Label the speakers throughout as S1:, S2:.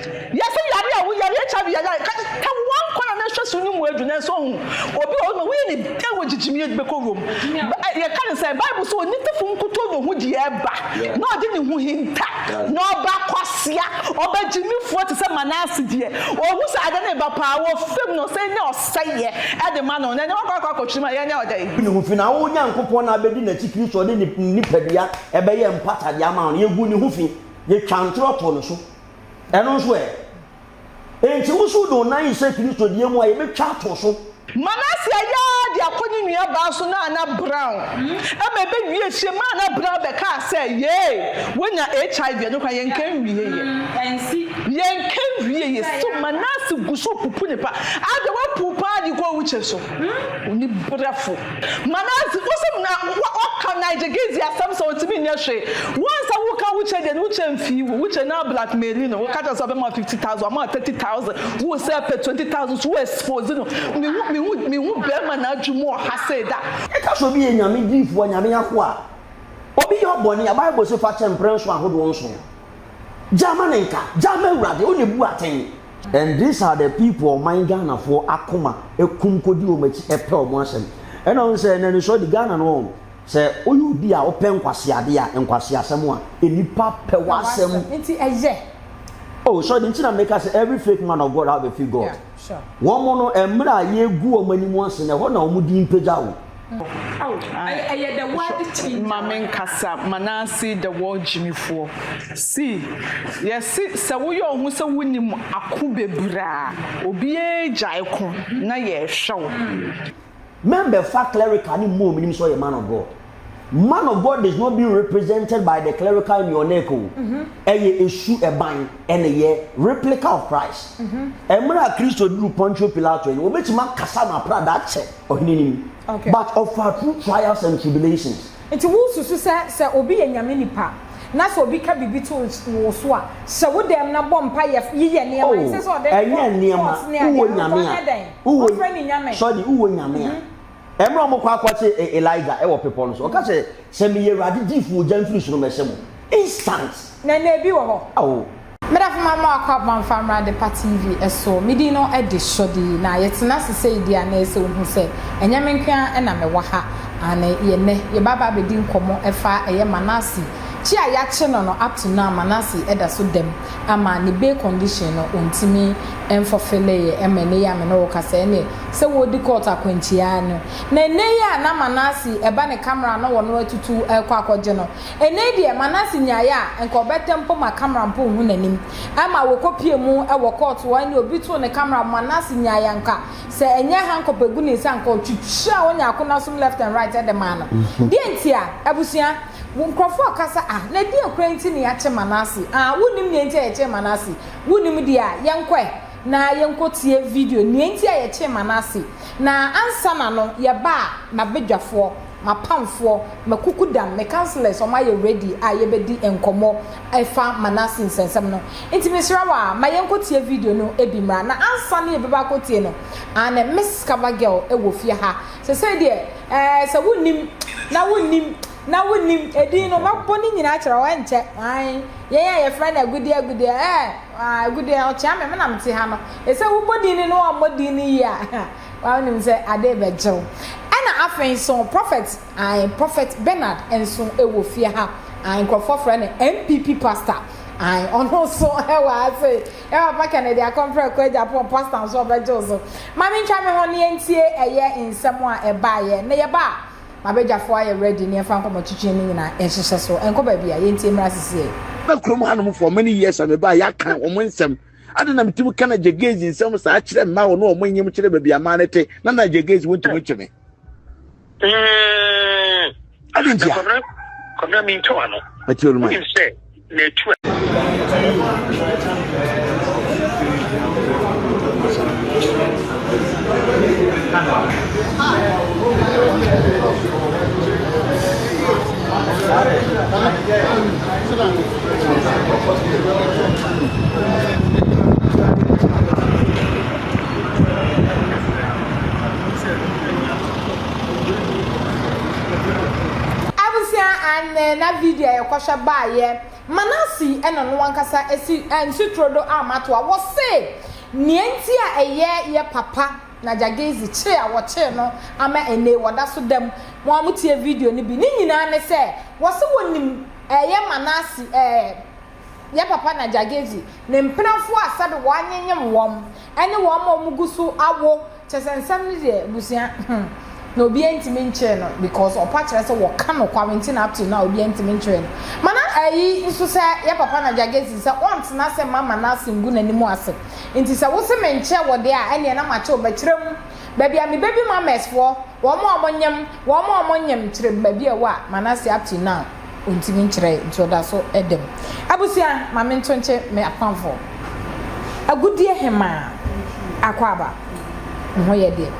S1: Yɛse yare a woyare, HIV yare a, ka ka one kwan a na ɛhwɛ so no mu adu nanso ohu obi wɔ hɔ ma woyɛ ne dɛn wɔ gyigyimie de bɛkɔ wurom. Yɛka ne sɛ Bible sɛ onitefo nkutoo na ohu deɛ ɛba na ɔde ne ho hinta na ɔba kwasea ɔba gyimifoɔ te sɛ Manase deɛ ohu sɛ ade no reba paa wɔ fam na ɔsɛ nya ɔsɛeɛ ɛde ma no na ɛnɛ wakɔ akɔ akɔtwere mu a yɛnyɛ ɔdɛn.
S2: Ne ho fi na wo Nyankopɔn na abɛdi n'akyi Kristo ɔde ne nipadua ɛbɛyɛ mpatadeɛ ama wo no yɛgu ne ho fi yɛtwa ntorɔ to no so. Ɛno nso ɛ? Enti wo nso wode wo nan rehyɛ Kristo deɛ mu a, yɛbɛtwa ato so.
S1: Manase ayɛ ara de akɔ ne nuabaa so Nana Brown ma ɛbɛwie akyire maa Nana Brown bɛkaa sɛ yee wanya HIV ɛno koraa yɛnka nwieɛ yɛnka nwieɛ still Manase gu so pupu ne pa adɛ wapu paa de kɔ wukyɛ so onibrɛfo. Manase, wo se na wɔka Nigel Gaisie asɛm sɛ ɔntumi nyɛ hwee. Wo ansa wo ka Wukyɛ deɛ no Wukyɛ mfii wo. Wukyɛ na blackmaili no. Wo ka kyerɛ sɛ ɔbɛma wo 50,000, wama wo 30,000. Wo sɛ pɛ 20,000 so wo expose no. Me hu me hu me hu bɛɛma n'adwene mu ɔha sei da.
S2: Yɛka sɛ obi yɛ Nyame diyifoɔ, Nyame akoa a, obi yɛ wo bɔne a, Bible se fa kyɛ mprɛ nson ahodoɔ nson. Gyaa ma no nka, gyaa ma Awurade, ɔna ɛbu atɛn. And these are the people ɔman Ghanafoɔ akoma kum kɔdi wɔn akyi pɛ wɔn asɛm. Ɛna wohu sɛ ɛnɛ no sɔde Ghana no wɔn sɛ woyɛ obi a wopɛ nkwaseadeɛ a nkwaseasɛm a nnipa pɛ w'asɛm.
S3: Nti ɛyɛ.
S2: Oh sɔde nti na meka sɛ every fake man of God have a fake God.
S3: Yeah, sure.
S2: Wɔn no mmerɛ a yɛgu wɔn anim ase no ɛhɔ na wɔn din pagya wo.
S1: Ma me nkasa Manase the world gyimifoɔ see yɛse sɛ woyɛ wo ho sɛ wonim ako bebree a obiara gyae ko na yɛhwɛ wo.
S2: Mɛmbɛfa clerical ne mmɔ ominim sɛ ɔyɛ man of God. Man of God is not being represented by the clerical in your neck o. Ɛyɛ esu ɛban ɛna ɛyɛ replica of Christ. Ɛmmerɛ a Kristo duru Pontio Pilato anim, obetumi akasa ma aprada akyɛ ɔhene no mu. But ɔfaa through trials and tribulations.
S3: Nti wo susu sɛ sɛ obi yɛ Nyame nipa na sɛ obi ka biribi to wo so a, hyɛ wo dɛm na bɔ mpaeɛ yeyɛ nneɛma
S2: Oh,
S3: ɛnsɛ sɛ ɔde
S2: ɛnyɛ
S3: kɔ
S2: nneɛma,
S3: court ne adeɛ
S2: wowɔ
S3: no
S2: Nyame
S3: ɔnyɛ
S2: a,
S3: dɛn?
S2: wowɔ,
S3: Ɔmfrɛ ne Nyame.
S2: sorry, wowɔ Nyame a. Mmerɛ a wɔkɔ akɔkye Elijah wɔ bepɔ no so, ɔka sɛ, Sɛ meyɛ Awurade diyifoɔ, ogya mfiri soro mmɛhyɛ mo. Instant!
S3: Na ɛnnɛ ebi wɔ hɔ.
S2: Ao!
S3: Medafo ma mo akɔ aba mfa mmra Adepa TV so. Me din no de Shordy. Na yɛtena ase sei deɛ a na ɛyɛ sɛ wohu sɛ ɛnyɛ me nko ara na mewɔ ha. Aane, yɛ nnɛ yɛba aba abɛdi nkɔmmɔ ɛfa ɛyɛ Manase kyi a yɛakye no no up to now Manase da so dam ama ne bail condition no ɔntumi mfɔfeleeɛ ɛma ɛnnɛ yi a me ne wo kasa yi ɛneɛ sɛ wɔredi kɔɔto akwankyia no. Na ɛnnɛ yi a na Manase ɛba ne camera na wɔno atutu rekɔ akɔgye no, ɛnnɛ yi deɛ Manase nyaeɛ a nka ɔbɛtɛ mpo ma camera mpo nhu n'anim. Ɛma wɔkɔpie mu wɔ kɔɔto hɔ ɛnneɛ obi too ne camera Manase nyaeɛ a nka sɛ ɛnyɛ handcuff agu ne nsa nka ɔtwitwaa Onyako no asom left and right de maa no. Deɛ ntia? Abusua, wo nkurɔfoɔ rekasa ah na ɛdeɛn koraa nti na yɛakye Manase? Ah wonnim deɛ nti a yɛkyee Manase? Wonnim deɛ a, yɛnkɔ ɛ. Na yɛnkɔtie video Nea Enti a Yɛkyee Manase. Na ansa na no yɛba a m'abadwafoɔ, m'apamfoɔ, m'akukudam, me councillors wɔn ayɛ ready a yɛbɛdi nkɔmmɔ ɛfa Manase nsɛnsɛm no. Nti mesrɛ wo a ma yɛnkɔtie video no bi mmra. Na ansa na yɛbɛba akɔtie no, aane Miss Cover Girl wɔ fie ha. Sesei deɛ ɛɛ sɛ wonnim na wonnim na wonnim edin no mɛbɔ ne nyinaa akyerɛ wo ɛnkyɛ. Aane yɛn a yɛfrɛ no agudeɛ agudeɛ ɛɛ. Ah, Agudeɛ, ɔkyea me, me na mete ha no. Ɛsɛ wobɔ din no na wammɔ din no yie a, wonim sɛ ade rebɛgye wo. Ɛna afei nso, Prophet, ae, Prophet Bernard nso wɔ fie ha. Ae, nkurɔfoɔ frɛ no NPP Pastor. Ae, ɔno nso wɔ ha sei. Yɛ papa Kennedy Akɔmprɛ kɔ Agyapong Pastor nso ɔbɛgye wo so. Ma mentwa me ho na yɛntie ɛyɛ nsɛm a ɛbaeɛ. Na yɛba a, M'abadwafoɔ ayɛ ready ne yɛmfa nkɔmmɔ twetwe no nyinaa nhyehyɛ so. Ɛnkɔ baabi a, yɛntie mmra sisiɛ.
S4: Ba kurom hanom for many years a mebaa yɛaka wɔn nsɛm. Ade na metumi ka na Gyegezi nsɛm saa kyerɛ mmaa wɔ ne wɔn nyem kyerɛ baabi a mmaa no te na na Gyegezi wontumi nkye me. Ade nti a.
S5: Kwabena mentwa w'ano.
S4: Mate oluma.
S5: Wonim sɛ na etu
S3: Abusua, anɛ na video a. media yɛkɔhwɛ baayɛ. Manase na ɔno ankasa asi nsuturo do amatoa. Wɔse nea nti a ɛyɛ yɛ papa na Jagezi kyere a wɔkyere no ama ɛnnɛ yi wɔda so da mu. Mo a motie video no bi, ne nyinaa ne sɛ wɔse wɔnim ɛyɛ Manase ɛɛ yɛ papa na Jagezi ne mpenafoɔ a sɛbe wɔanyenyem wɔn ɛne wɔn a wɔgu so awo. Kyerɛ sɛ nsɛm no deɛ abusua hmm na obiara ntumi nkyere no because ɔpa kyerɛ sɛ wɔka nokware nti na up till now obiara ntumi nkyere no. Mana ayi nso sɛ yɛ papa na Jagesi sɛ ɔntena ase mma Manase ngu n'anim ase nti sɛ wose menkyɛ wo deɛ a ɛneɛ na makyɛ wo bɛkyerɛ mu baabi a me baby mamas foɔ wɔn a wɔnyem wɔn a wɔnyem kyerɛ mu baabi a ɛwɔ a Manase up till now Ontumi nkyerɛe nti ɔda so da mu. Abusua ma me nto nkye me apamfo. Agudie hemaa Akwaaba me ho yɛ deɛ.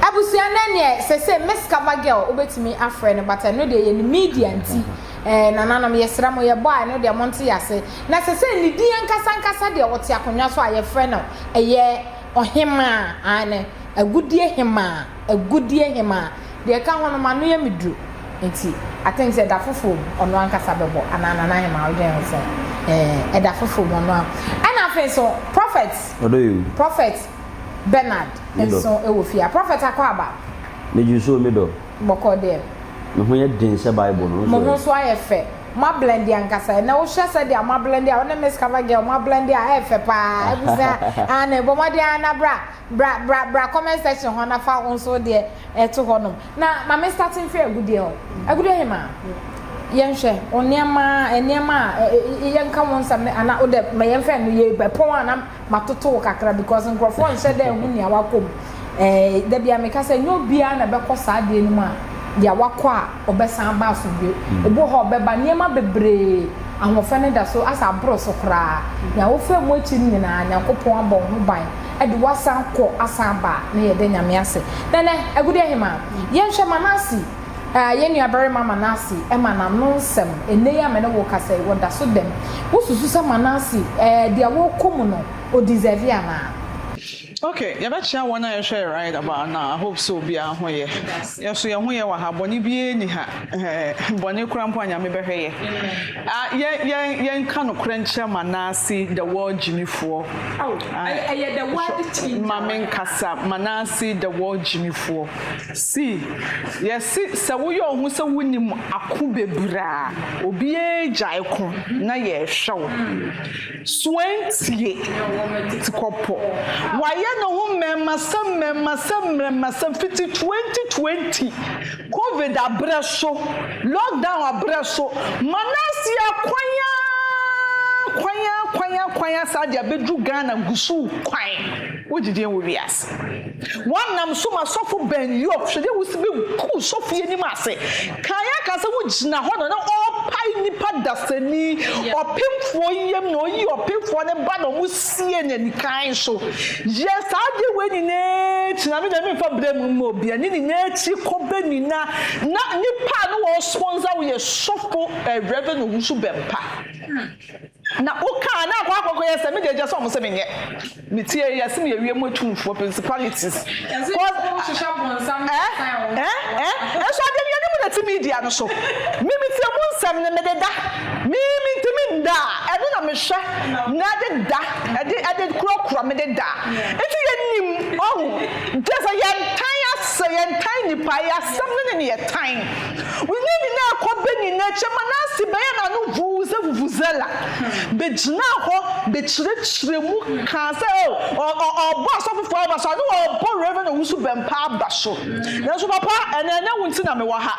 S3: Abusua nɛ neɛ sɛsɛ Miss Cover Girl wobɛtumi afrɛ no but ɛno deɛ yɛnim media nti eh nananom yɛsrɛ mo yɛbɔ a ɛno deɛ monte yase. Na sɛsɛ ne din ankasa ankasa deɛ ɔte akonwa so a yɛfrɛ no ɛyɛ Ɔhemaa aane Agudie hemaa Agudie hemaa. Deɛ ɛka ho no m'ano yɛ me duru nti I think sɛ ɛda foforɔ mu ɔno ankasa bɛbɔ anaa Nana Ahemaa wodwen ho sɛn? Ɛɛ ɛda foforɔ mu ɔno a ɛna afei nso Prophet
S2: Ɔdɔ yi o.
S3: Prophet Bernard
S2: Me dɔ.
S3: nso wɔ fie ha. Prophet Akwaaba.
S2: Megye so o me dɔ.
S3: Bɔkɔɔ deɛ.
S2: Me ho yɛ den sɛ Bible no, wo nso
S3: Mo ho
S2: ɛ?
S3: nso ayɛ fɛ. Mo ablende ankasa. Ɛnɛ wohwɛ sɛdeɛ mo ablende a wo ne Miss Cover Girl mo ablende a ɛyɛ fɛ paa. Abusua aane bɔ mmɔden ara na bra. Bra bra bra comment section hɔ na fa wo nso wo deɛ ɛto hɔ nom. Na ma me start mfiri agudeɛ hɔ. Agudeɛ hemaa, yɛnhwɛ wo nneɛma nneɛma a yɛnka wo nsɛm no ana wo dɛ ma yɛmfa no yɛ bɛpɔn a na matoto wo kakra because nkurɔfoɔ nhyɛ dɛ nhu nea wakɔ mu. Ɛɛ da bia meka sɛ nyɛ obiara na ɛbɛkɔ saa adeɛ no mu a deɛ wakɔ a ɔbɛsan aba asomdwoe. Ebi wɔ hɔ a ɔbɛba nneɛma bebree ahoɔfɛ no da so asɛ aboro so koraa. Nea wofaa mu akyi no nyinaa Nyankopɔn abɔ wo ho ban de wo asan kɔ asan aba a, na yɛda Nyame ase. Nɛnɛ, Agude Ahemaa, yɛnhwɛ Manase, eh, yɛn nuabarima Manase ma n'ano nsɛm, ɛnnɛ yi a me ne wo rekasa yi, ɔda so dam. Wosusu sɛ Manase, eh, deɛ ɔrekɔ mu no, ɔ deserve anaa?
S1: Ok, yɛbɛkyea wɔn a yɛhwɛ yɛ right about now, I hope sɛ obiara ho yɛ. Yɛ so yɛn ho yɛ wɔ ha, bɔne biara nni ha, eh, bɔne koraa mpo a Nyame bɛhwɛ yɛ. Ah, yɛn, yɛn, yɛnka nokorɛ nkyerɛ Manase, the world gyimifoɔ.
S3: Ɛyɛ the world changer.
S1: Ma me nkasa, Manase the world gyimifoɔ. See, yɛse sɛ woyɛ wo ho sɛ wonim ako bebree a, obiara gyae ko na yɛrehwɛ wo. Soantie, tikɔpɔ. Wayɛ ne ho mmɛɛmasɛm mmɛɛmasɛm mmrɛmasɛm fiti 2020 Covid abrɛ so, lockdown abrɛ so, Manase akwan ara kwan ara kwan ara kwan ara saa de abɛduru Ghana gu so kwan. Wogye deɛn wɔ wiase? Woanam so ma sɔfo Ben York hwɛ deɛ wosi bɛgu sɔfo yi anim ase. Kan aka sɛ wogyina hɔ na na ɔrepae nnipa dasani ɔpemfoɔ yam na ɔyi ɔpemfoɔ no ba na wɔsie no anikan so. Yɛ saa adeɛ wei nyinaa akyi na me deɛ memfa berɛ mu mma obiara ne nyinaa akyi kɔbɛ nyinaa na nipa a na wɔsponsor wo yɛ sɔfo eh, Reverend Owusu Bɛmpa. Na wokaa na akɔ akɔkɔ yɛ sɛ me deɛ gya sɛ ɔmo sɛ menyɛ me tie yɛ sɛ meyɛ wiem atumfoɔ principalities cause eh eh eh ɛnso adeɛ no yɛne mu na ti media no so me me tie mu nsɛm no mede da me me ntumi nda a ɛno na mehwɛ na ɛde da ɛde ɛde kurakura mede da nti yɛnim ɔho kyɛ sɛ yɛntan asɛ yɛntan nipa yɛ asɛm no ne ne yɛtan Ne nyinaa kɔ bɛ nyinaa akyi. Manase bɛyɛɛ n'ano vuu sɛ vuvuzela, bɛgyinaa hɔ bɛkyerɛkyerɛ mu kaa sɛ oh, ɔrebɔ asɔfofoɔ aba so, ano ɔrebɔ Rev. Owusu Bɛmpa aba so. Nanso papa, ɛnnɛ ɛnyɛ wo nti na mewɔ ha.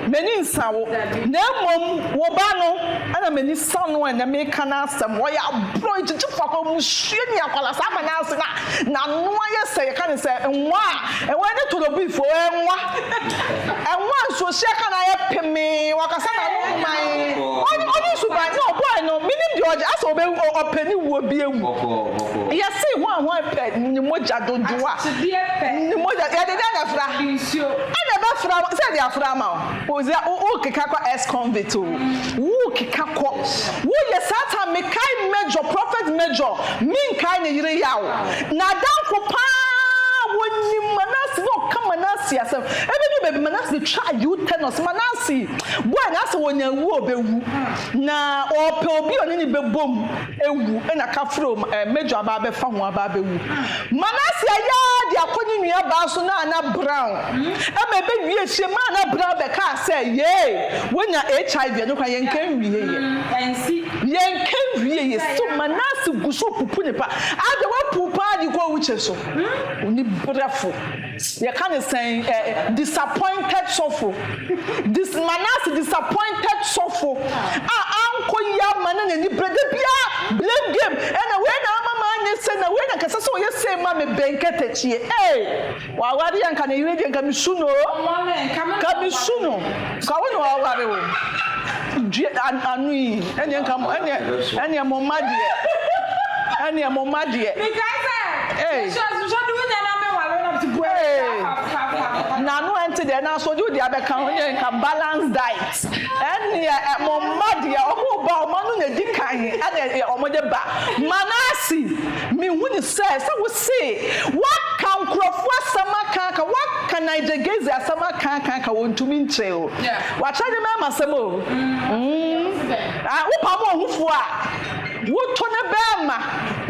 S1: M'ani nsa wo, na mmom wo ba no na m'ani sa no a ɛnnɛ mereka n'asɛm. Ɔyɛ aborɔ, gyigyifoɔ, akwadaa, musuani akwadaa, saa Manase no a n'ano ayɛ sɛ yɛka no sɛ nwa a, ɛwɔ ne torobifoɔ, ɛnwa. Ɛnwa nsuohyia ka na ayɛ pemee wakasa na ano man ɔne ɔne suban na ɔbɔɛ no menim deɛ ɔgye asɛ ɔbɛ ɔpɛ ne wuo bi awu yɛse hwan hwan pɛ ne mogya dodoɔ a ne mogya yɛde dɛn na ɛfra ɛna ɛbɛfra sɛ ɛde afra ama wo wo keka kɔ ex convict o wo keka kɔ woyɛ saa time mekae major prophet major menkae ne yere yaw na adanko paa. wɔnim Manase na ɔka Manase asɛm. Ɛbɛdu baabi Manase twaa U-turn ɔse Manase boy no asɛ ɔnya wu a ɔbɛwu na ɔpɛ obi a ɔne no bɛbom awu ɛna kafro eh, Major aba abɛfa ho aba abɛwu. Manase ayɛ ara de akɔ ne nua baa so Nana Brown ɛma ɛbɛwie akyire Nana Brown bɛkaa sɛ yee wanya HIV ɛno koraa yɛnka nwieɛ. Yɛnka nwieɛ so Manase gu so pupu ne pa ade wapu paa de kɔ owukyɛ so onibrɛfo yɛka ne sɛn eh, disappointed sɔfo dis Manase disappointed sɔfo a ankɔ yie ama no n'ani brɛ da biara blame game ɛna wei na ama manyɛ sei na wei na nkɛsɛ sɛ ɔyɛ sei ma me bɛn kɛtɛkyie ee. Waware a nka ne yere deɛ nka me su no nka me su no nka wo na waware wo due ano yi ɛneɛ nka mo ɛneɛ ɛneɛ mo mma deɛ ɛneɛ mo mma deɛ ee ee n'ano ɛnte deɛ nanso ɔde wo deɛ abɛka ho ɛneɛ nka balance diet ɛneɛ mo mma deɛ ɔmo ba ɔmo ano na edi kan ɛneɛ ɔmo de ba Manase. Mehu no sɛ, sɛ wose woaka nkurɔfoɔ asɛm aka aka, woaka Nigel Gaisie asɛm aka aka aka, wɔntumi nkyerɛ o. Wakyerɛ ne mmarima asɛm o. Mm. Ah, wopam ohufoɔ a, woto ne bɛrima.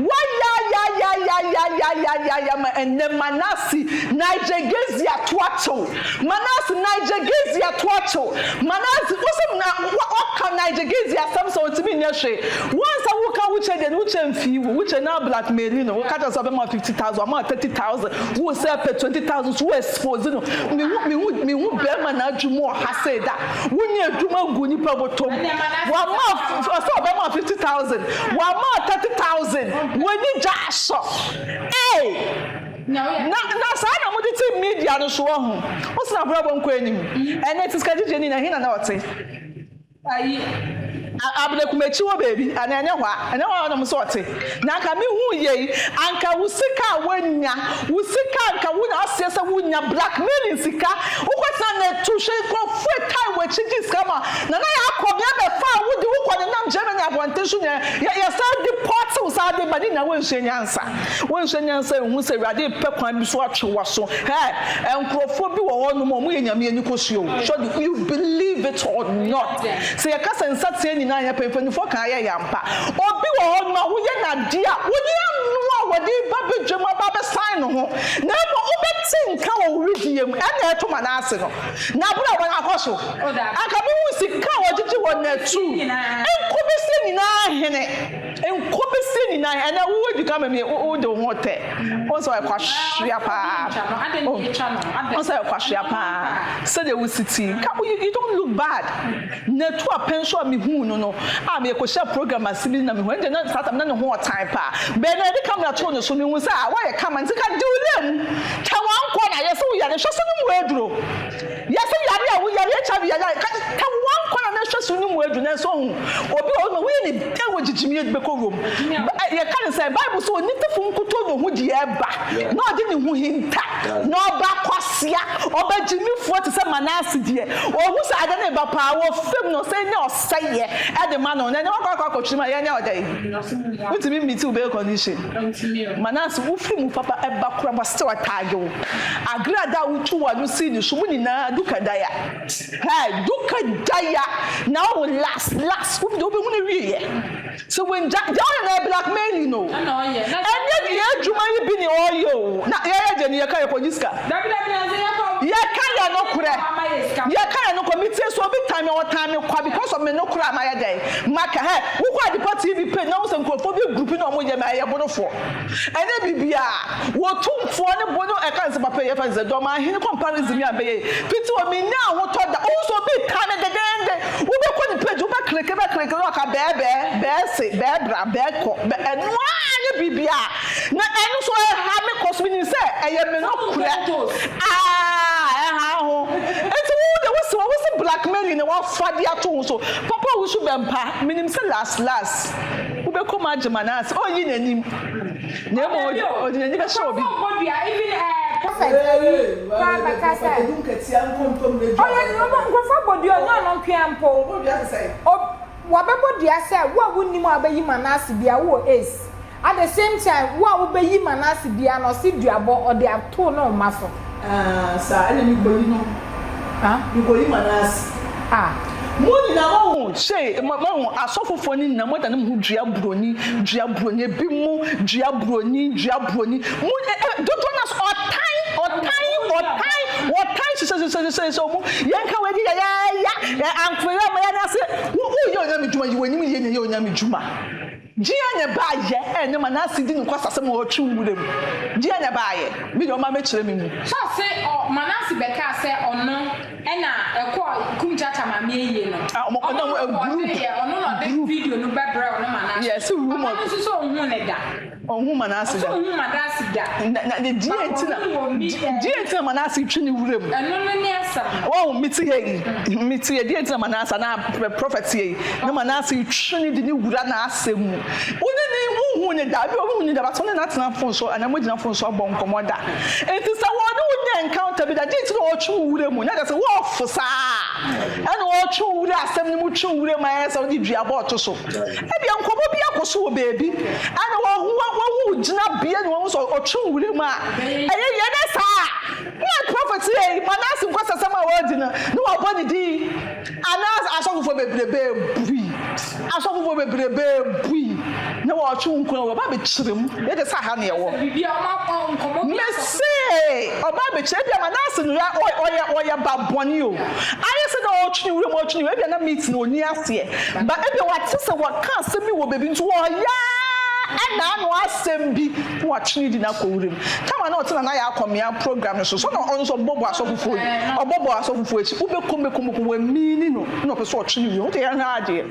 S1: Woayayayayayayayaya ma ɛnnɛ Manase Nigel Gaisie ato akyew. Manase Nigel Gaisie ato akyew. Manase, wose na waka Nigel Gaisie asɛm sɛ ɔntumi nyɛ hwee. Wo ansa wo ka wo kyɛ deɛ no wo kyɛ nfii wo, wo kyɛ na blackmaili no, wo ka kyerɛ sɛ ɔbɛma wo 50,000, wama wo 30,000, wo sɛ pɛ 20,000 so wo expose no. Me hu me hu me hu bɛrima na adwuma mu ɔha sei da. Wo ni adwuma gu nipa bɔtɔm. Wama ɔsɛ ɔbɛma wo 50,000, wama wo 30,000, w'ani gya asɔ. Ee! Na na saa na mode te media no so wahu. Wo sena abrabɔ nkɔ anim. Ɛnɛ te sika gyegye ni na ɛhe na na ɔte? Ayi Abena-Kumakyi hɔ baabi anaa ɛnyɛ hɔ a? Ɛnyɛ hɔ a na wɔn sɛ ɔte. Na anka me hu yei, anka wo sika a woanya, wo sika a anka wo na aseɛ sɛ wonya blackmailing sika, wokɔ tena na ɛtu hwɛ nkurɔfoɔ ɛtae w'akyi gye sika ma Nana yɛ akɔ bea bɛfa wo de wokɔ nenam Germany abɔnten so nyinaa yɛ yɛsan deport wo saa de ba ne nyinaa woansua nyansa. Wonsua nyansa nhu sɛ Awurade repɛ kwan bi so atwe w'aso. Hɛ! Nkurɔfoɔ bi wɔ hɔ nom a wɔyɛ Nyame ani kosua o. Sure you believe it or not. Sɛ yɛka sɛ nsateaa nyinaa nyɛ pɛ, mpaninfoɔ ka ayɛ yɛ ampa. Obi wɔ hɔ nom a woyɛ no adeɛ a, wonni ano a wɔde reba badwam aba abɛsan ne ho. Na mmom wobɛte nka wɔ wo wedeɛ mu. Ɛna ɛto Manase no. N'abrabɔ no akɔ so. Anka mehu sika a wɔgyegye wɔ Natu. Nkɔbɛsie nyinaa hene. Nkɔbɛsie nyinaa ɛnɛ wo adi kan ma mi wo de wo ho tɛ wo sɛ ɔyɛ kwahwea paa wo sɛ ɔyɛ kwahwea paa sɛdeɛ wo si ti nka you don't look bad na tu apɛn so a mehu no no a mekɔhyɛ program ase bi na mehu ɛnde na saa tam na ne ho ɔtan paa bɛn na yɛde camera too ne so mehu sɛ a woayɛ kama nti ka de wo lɛ mu kyɛ wankɔ na yɛ sɛ woyare hwɛ so no mu aduro Yɛse yare a wo yare HIV yare a ka ka one corner na hwɛ so no mu adu nanso ohu obi wɔ hɔ ma woyɛ ne dɛn wɔ gyigyimie de bɛkɔ wurom yɛka ne sɛ Bible sɛ onitefo nkutoo na ohu deɛ ɛba na ɔde ne ho hinta na ɔba kwasea ɔba gyimifoɔ te sɛ Manase deɛ ohu sɛ ade no reba paa wɔ fam na ɔsɛ nya ɔsɛeɛ ɛde ma no na ɛnyɛ wakɔ akɔ akɔtwere mu a yɛnyɛ ɔdɛn wontumi meet wo bail condition Manase wofiri mu papa ɛba kora ma still ataage wo Agrada a wotu w'ano sii ne so mu nyinaa duka daya. Hey, duka daya. Na wo last last wo de wobɛhu no wieɛ. Sɛ wangya deɛ ɔyɛ na blackmailing no. Ɛnyɛ deɛ adwuma yi bi ne ɔyɛ o. Na yɛyɛ deɛ ne yɛka yɛkɔgye sika. Yɛka yɛ nokorɛ. Yɛka yɛ nokorɛ. Metie so obi tan me ɔtan me kwa because of me nokorɛ a mayɛ dɛn maka. Hey, wokɔ Adepa TV page na wo sɛ nkurɔfoɔ bi group na wɔyɛ me a ɛyɛ bonofoɔ. Ɛnyɛ biribiara. Wɔ tumfoɔ ne bo no ɛka nsɛm papa yi ɛfa nsɛ dɔm ahene comparison yi a bɛyɛ yi fiti wɔ mennya ahotɔ da wohu sɛ obi ka me dedeende wobɛkɔ ne page wobɛ kleke bɛ kleke na ɔka bɛɛ bɛɛ bɛɛ se bɛɛ bra bɛɛ kɔ bɛ ɛno ara nyɛ biribiara na ɛno nso ɛha me kɔ so menim sɛ ɛyɛ me nokorɛ aa ɛha ho nti wo de wo se wɔ wo se blackmailing na wafa de ato ho so papa wo so bɛmpa menim sɛ last last Wobɛkɔ mu agye Manase, ɔrenyi n'anim, na mmom ɔde n'ani bɛhyɛ obi.
S3: Nkurɔfoɔ bɔ dua, even eh, prophet ayi koraa bɛka sɛ. Ɔyɛ nkurɔfoɔ bɔ dua, ɔnyɛ ɔno nkoa mpo. Wɔbɛbɔ dua sɛ wo a wonnim a wobɛyi Manase bia wowɔ AIDS. At the same time, wo a wobɛyi Manase biara no, ɔse duabɔ, ɔde ato ne mma so.
S1: Ah, saa, ɛna mekɔyi no.
S3: Ah?
S1: Mekɔyi Manase.
S3: Ah.
S1: Mo nyinaa moahu, sei, moahu, asɔfofoɔ no nyinaa, moadane mo ho dua buroni, dua buroni, ebi mo dua buroni, dua buroni, mo, ɛ, ɛ, dodoɔ no ara so, ɔtan, ɔtan, ɔtan, ɔtan hyehyɛ, hyehyɛ, hyehyɛ, hyehyɛ wɔn, yɛnka wei de yayaaya, ɛ, ankorɛ ama yɛn ase, wo, woyɛ Onyame dwuma, yi w'anim yie na yɛ Onyame dwuma. Deɛn na ɛbaeɛ ɛnnɛ Manase di ne nkwasasɛm a ɔretwe nwura mu? Deɛn na ɛbaeɛ? Me deɛ ɔma mɛkyerɛ me mu.
S3: Sɛ ɔse ɔ Manase bɛkaa sɛ ɔno ɛna ɛkɔɔ kum Chacha maame ayie no
S1: Ah, ɔmo
S3: ɔno
S1: na
S3: na
S1: ɔmo
S3: ɔde
S1: group
S3: yɛ ɔno na ɔde
S1: group.
S3: video no bɛbrɛ ɔno Manase
S1: Yes, rumor.
S3: papa no nso sɛ ɔnhuu ne da.
S1: Ɔnhu Manase
S3: Ɔsɛ
S1: da.
S3: ɔnhu Manase da.
S1: Na na deɛ
S3: Ba
S1: nti na
S3: ɔno wɔ mi ɛ.
S1: deɛ nti na Manase twe ne wura mu.
S3: Ɛno no ne asɛm no.
S1: Wɔn mete ha yi mete ha deɛ nti na Manase anaa prophet yɛ yi na Manase twe ne de ne wura n'asɛm mu. Wo ne ne wohu ne da bi wohu ne da but wo ne no atena phone so anaa moagyina phone so abɔ nkɔmmɔ da. Nti sɛ wɔne wo nya encounter bi da deɛ nti na ɔtwe wo wura mu na kyerɛ sɛ wɔɔfo saa ɛna ɔtwe wo wura asɛm no mu twe wo wura mu ayɛ sɛ wode dua bɔ ɔto so. Ebia nkɔmmɔ bi akɔ so wɔ baabi, ɛna wahu wahu wo gyinabea na wahu sɛ ɔtwe wo wura mu a, ɛyɛ yɛ dɛ saa. Na prɔfɛt yɛ Manase nkɔsɛsɛm a wɔredi no, na wabɔ ne din. Anaa asɔfofoɔ bebrebe bui, asɔfofoɔ bebrebe bui, na wɔtwe wo nkwa wɔba abɛkyerɛ mu. Yɛ de sɛ aha na ɛwɔ. Mese ɔba abɛkyerɛ, ebia Manase no ɔyɛ ɔyɛ ba bɔne o. Ayɛ sɛ na ɔretwe ne wura mu ɔretwe ne wura, ebia na meat no ɔnni aseɛ, but ebia wate sɛ wɔka asɛm bi wɔ baabi nti ɔyɛ ara na ano asɛm bi na watwe ne di no akɔ wura mu. Time a na ɔte Nana Yaa Akomea program no so, so na ɔno nso ɔbɔbɔ asɔfofoɔ yi, ɔbɔbɔ asɔfofoɔ akyi, wobɛkɔ mu bɛkɔ mu bɛkɔ mu, wamini no na ɔpɛ sɛ ɔtwe ne wura mu. Wodeɛ yɛnhwɛ adeɛ,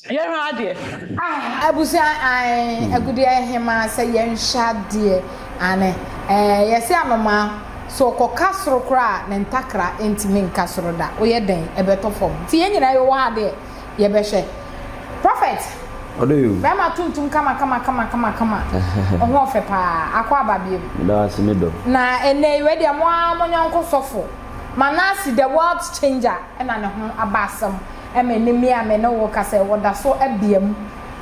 S1: yɛnhwɛ adeɛ.
S3: Ah abusua ae agudeɛ hemaa sɛ yɛnhwɛ adeɛ ane ɛɛ yɛse anomaa sɛ ɔkɔka soro koraa a ne ntakra ntumi nka soro da woyɛ dɛn ɛbɛtɔ fam nti yɛn nyinaa yɛwɔ ha deɛ yɛbɛhwɛ Prophet
S2: Ɔdɔ yoo.
S3: Bɛrima tuntum kama kama kama kama kama ɔho ɔfɛ paa akɔ aba biom.
S2: Meda wo ase me dɔ.
S3: Na ɛnɛ yi wei deɛ mo ara mo yɔnko sɔfo Manase the world changer ɛna ne ho aba asɛm ɛma ɛnɛ mi a me ne wo kasa yi ɔda so abia mu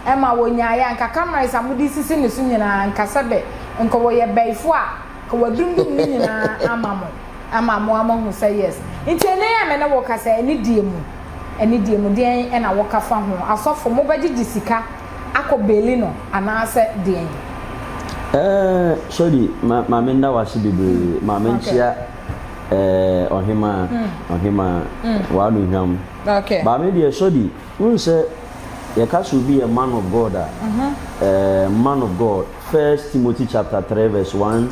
S3: ɛma wɔnyaeɛ a nka cameras a mode sisi ne so nyinaa nka sɛbe nka wɔyɛ bɛyifo a nka wadundum ne nyinaa ama mo ama mo ama hu sɛ yes nti ɛnɛ yi a me ne wo kasa yi ɛne deɛ mu ɛne deɛ mu deɛn ɛna woka fa ho asɔfo mobɛgyegye sika akɔ beli no anaasɛ deɛn.
S2: Ɛɛ sorry ma maame nda wase bebree maame nkyia ɛɛ ɔhemaa ɔhemaa w'ano hwam
S3: Okay.
S2: Maame deɛ sɔdi wohu sɛ yɛka sɛ obi yɛ man of God a ɛɛ man of God first Timothy chapter 3 verse 1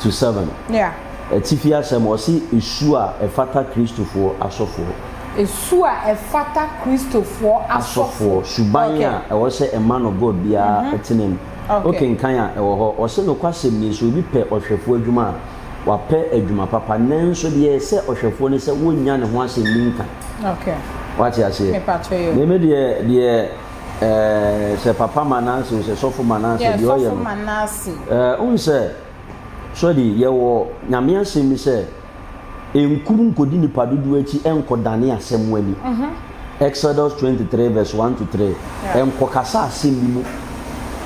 S2: to 7
S3: Yeah.
S2: Atifi asɛm ɔse esu a ɛfata Kristofoɔ asɔfoɔ.
S3: Esu a ɛfata Kristofoɔ asɔfoɔ.
S2: Asɔfoɔ suban
S3: Okay.
S2: a ɛwɔ sɛ a man of God biara tena mu.
S3: Okay.
S2: Wokenkan a ɛwɔ hɔ ɔse nokwasɛm nie sɛ obi pɛ ɔhwɛfoɔ adwuma a Wapɛ adwuma papa, nanso deɛ ɛsɛ ɔhwɛfoɔ ne sɛ wɔnnya ne ho asɛm bi nka.
S3: Okay.
S2: Wate aseɛ?
S3: Mepatwo yo.
S2: Me me deɛ deɛ ɛɛ sɛ papa Manase o sɛ sɔfo Manase
S3: Yeah,
S2: deɛ ɔyɛ
S3: sɔfo
S2: no.
S3: Manase.
S2: Ɛɛ wohu sɛ sɔdi yɛwɔ nyame asɛm bi sɛ nkum nkɔdi nipa dodoɔ akyi nkɔdane asɛm ani. Exodus 23 verse 1 to 3.
S3: Yeah.
S2: Nkɔkasa asɛm bi mu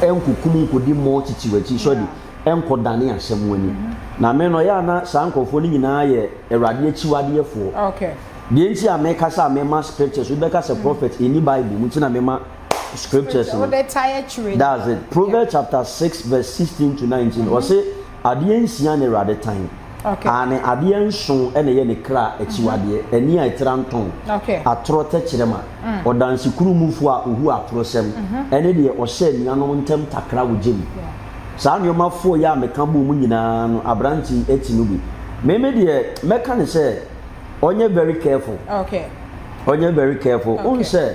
S2: nkokum nkɔdi multitude akyi sɔdi. nkɔdane asɛm ani. Na me no, ɛyɛ a na saa nkurɔfoɔ no nyinaa yɛ Awurade akyiwadeɛfoɔ.
S3: Okay.
S2: Deɛ nti a mekasa a mema scriptures, obi bɛka sɛ prophet ɛnni Bible mu nti na mema scriptures no.
S3: Wode tae akyire.
S2: That's it. Proverbs chapter 6 verse 16 to 19. Ɔse adeɛ nsia na Awurade tan.
S3: Okay.
S2: Aane, adeɛ nson na ɛyɛ ne kra akyiwadeɛ, ani a ɛtira ntɔn,
S3: Okay.
S2: atorɔ tɛkyerɛma, ɔdansekurumfoɔ a ɔhu atorɔsɛm, ɛne deɛ ɔhyɛ anuanom ntam takra wɔ gya mu. Saa nnoɔma foɔ yi a meka bɔɔ mu nyinaa no aberante yi ati no bi. Me me deɛ mɛka no sɛ ɔnyɛ very careful.
S3: Okay.
S2: Ɔnyɛ very careful.
S3: Okay.
S2: Wohu sɛ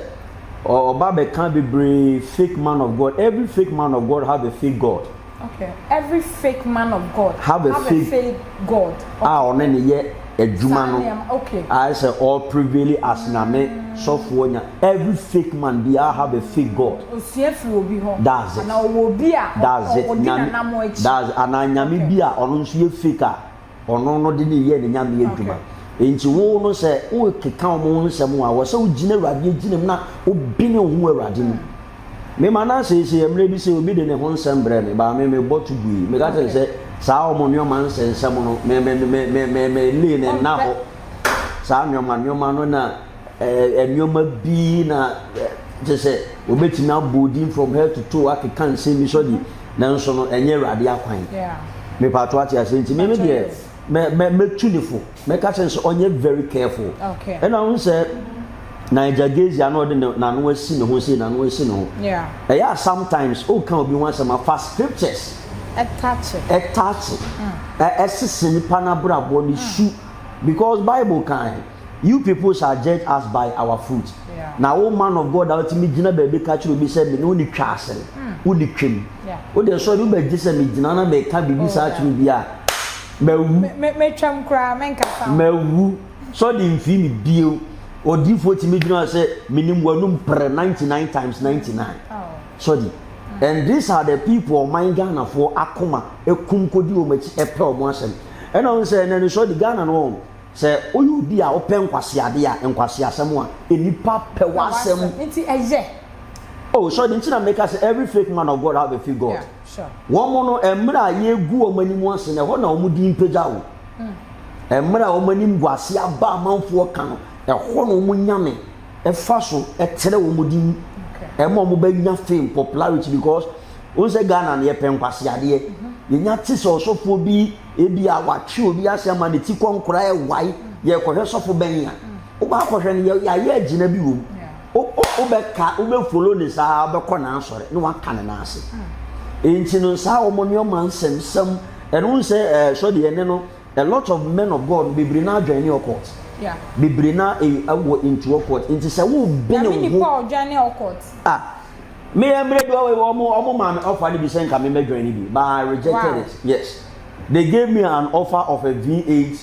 S2: ɔba bɛka bebree fake man of God. Every fake man of God have a fake God.
S3: Okay. Every fake man of God
S2: have a,
S3: have
S2: fake,
S3: a fake God.
S2: A ɔne ne yɛ adwuma no.
S3: Okay.
S2: Ayɛ sɛ ɔ prevail as nyame sɔfoɔ nya. Every fake man biara have a fake God.
S3: Osua firi obi hɔ.
S2: That's it.
S3: Anaa ɔwɔ obi a
S2: That's it.
S3: ɔdi
S2: Nyame
S3: n'anamɔ akyi.
S2: that's it. Anaa nyame
S3: Okay.
S2: bi a ɔno nso yɛ fake a ɔno no de ne yɛ ne nyame adwuma.
S3: Okay.
S2: Nti wo no sɛ wokeka wɔn ho nsɛm a wɔ sɛ wogyina Awurade agyina mu na wobene wo ho wɔ Awurade mu. Me ma na seesei mmerɛ bi sɛ obi de ne ho nsɛm brɛ me baa me me bɔ to gui meka kyerɛ sɛ saa ɔmo nneɛma nsɛnsɛm no me me me me me me lee ne nna hɔ saa nneɛma nneɛma no na ɛɛ nneɛma bi na kyerɛ sɛ obetumi abɔ odin from head to toe akeka nsɛm bi sɔdi nanso no ɛnyɛ awurade akwan mepaato ate ase nti me me deɛ mɛ mɛ mɛtu ne fo. Mɛka kyerɛ no sɛ ɔnyɛ very careful.
S3: Okay.
S2: Ɛna wohu sɛ Niger Gaze a na ɔde n'ano asi ne ho sei n'ano asi ne ho.
S3: Yeah.
S2: Ɛyɛ a sometimes woka obi ho asɛm a fa scriptures.
S3: Ɛtakye.
S2: Ɛtakye. Ɛsese nipa n'abrabɔ ne su because Bible kan you people shall judge us by our fruit.
S3: Yeah.
S2: Na wo man of God a wotumi gyina baabi ka kyerɛ obi sɛ me ne wo ne twa asɛm. Wo ne twam.
S3: Yeah.
S2: Wo deɛ sɔre wobɛgye sɛ megyina na meka biribi saa kyerɛ obi a Mawu.
S3: Me metwam koraa menkasa.
S2: Mawu. Sɛ ɔde mfii me bio. Odiifoɔ tumi gyina hɔ sɛ menim w'anum prɛ 99 times 99. Sɔdi. And these are the people ɔman Ghanafoɔ akoma ekum kodi wɔn akyi ɛpɛ wɔn asɛm. Ɛna wɔn sɛ ɛnɛ no sɔdi Ghana no wɔn sɛ woyɛ obi a wopɛ nkwaseade a nkwaseasɛm a nnipa pɛ w'asɛm.
S3: Nti ɛyɛ.
S2: Oh sɔdi nti na meka sɛ every fake man of God have a fake God.
S3: Yeah. Sure.
S2: Wɔn no, mmerɛ a yɛregu wɔn anim ase no, ɛhɔ na wɔn din pagya o. Mmerɛ a wɔn anim gu ase aba amanfoɔ ka no, ɛhɔ na wɔn nyame ɛfa so ɛtrɛ wɔn din. Ɛma wɔn bɛnya fame, popularity because wɔn sɛ Ghana no yɛpɛ nkwaseadeɛ. Yɛnya te sɛ ɔsɔfoɔ bi ebi a watwe obi ase ama ne ti kɔnkora ɛwae, yɛkɔhwɛ sɔfo bɛn a. Wobɛ akɔhwɛ no yɛayɛ agyina bi wɔ mu. Wobɛka wobɛfolo ne saa wobɛkɔ n'asɔre na waka ne nan ase. Nti no saa wɔn nneɛma nsɛmsɛm ɛno sɛ ɛɛ sɔde ɛne no a lot of men of God bebree na adwene ne occult. Bebree na ɛwɔ into occult. Nti sɛ wo bene wo ho.
S3: Na me nipa ɔdwane occult.
S2: Ah me yɛ mmerɛ bi wɔn wɔn maa me offer ne bi sɛ nka me mɛ join ne bi but I rejected wow. it. Yes. They gave me an offer of a V8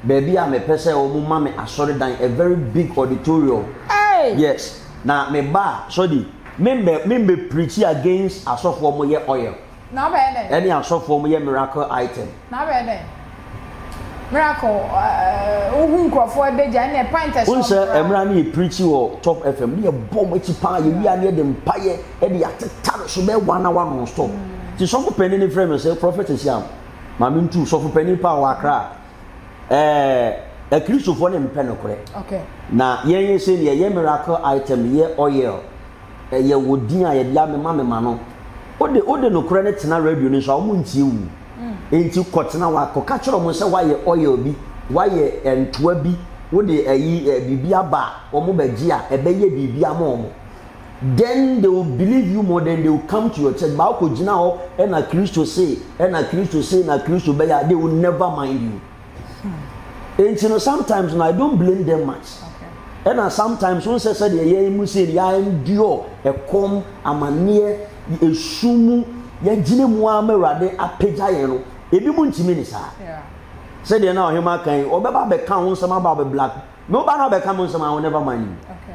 S2: baabi a mepɛ sɛ wɔn ma me asɔredan a very big auditorium
S3: Hey!
S2: yes na me ba a sɔdi me mbɛ me mbɛ preach against asɔfoɔ wɔn yɛ oil
S3: Na wobɛyɛ dɛn?
S2: ɛne asɔfoɔ wɔn yɛ miracle item.
S3: Na wobɛyɛ dɛn? Miracle ɛɛ wohu nkurɔfoɔ adagya ɛna pint ɛhyɛ
S2: Wohu
S3: wɔn
S2: sɛ
S3: koraa.
S2: mmerɛ a ne yɛ preach wɔ Top FM ne yɛ bɔ wɔn akyi paa yɛ wie a ne yɛ de mpaeɛ ɛde atetare so bɛyɛ one hour non stop nti sɔfo panin no frɛ me sɛ prophet Asiam Maame Ntu, sɔfo panin paa wɔ Accra. Ɛɛ, Akristofoɔ no mpɛ nokorɛ.
S3: Okay.
S2: Na yɛn yɛ sɛ yɛyɛ miracle item, yɛ oil, ɛyɛ wɔ din a yɛde amema mema no. Wode wode nokorɛ no tena radio no so a wɔn ntie wo. Enti kɔtena hɔ a kɔka kyerɛ wɔn sɛ woayɛ oil bi, woayɛ ntoa bi, wode ayi biribi aba a wɔn bɛgye a ɛbɛyɛ biribi ama wɔn. Then they will believe you more then they will come to your church but wokɔ gyina hɔ ɛna Kristo se ɛna Kristo se na Kristo bɛyɛ a they will never mind you. Enti no sometimes no I don't blame them much. Ɛna sometimes wɔn sɛ sɛdeɛ yɛn mu se yɛ endure ɛkɔm amaneɛ esu mu yɛgyina mu ara ma Awurade apagya yɛn no ebi mu ntumi ne saa. Sɛdeɛ na ɔhema kan yi ɔbɛba abɛka ho nsɛm aba abɛ black Me wo ba na ɔbɛka me nsɛm I will never mind you.
S3: Okay.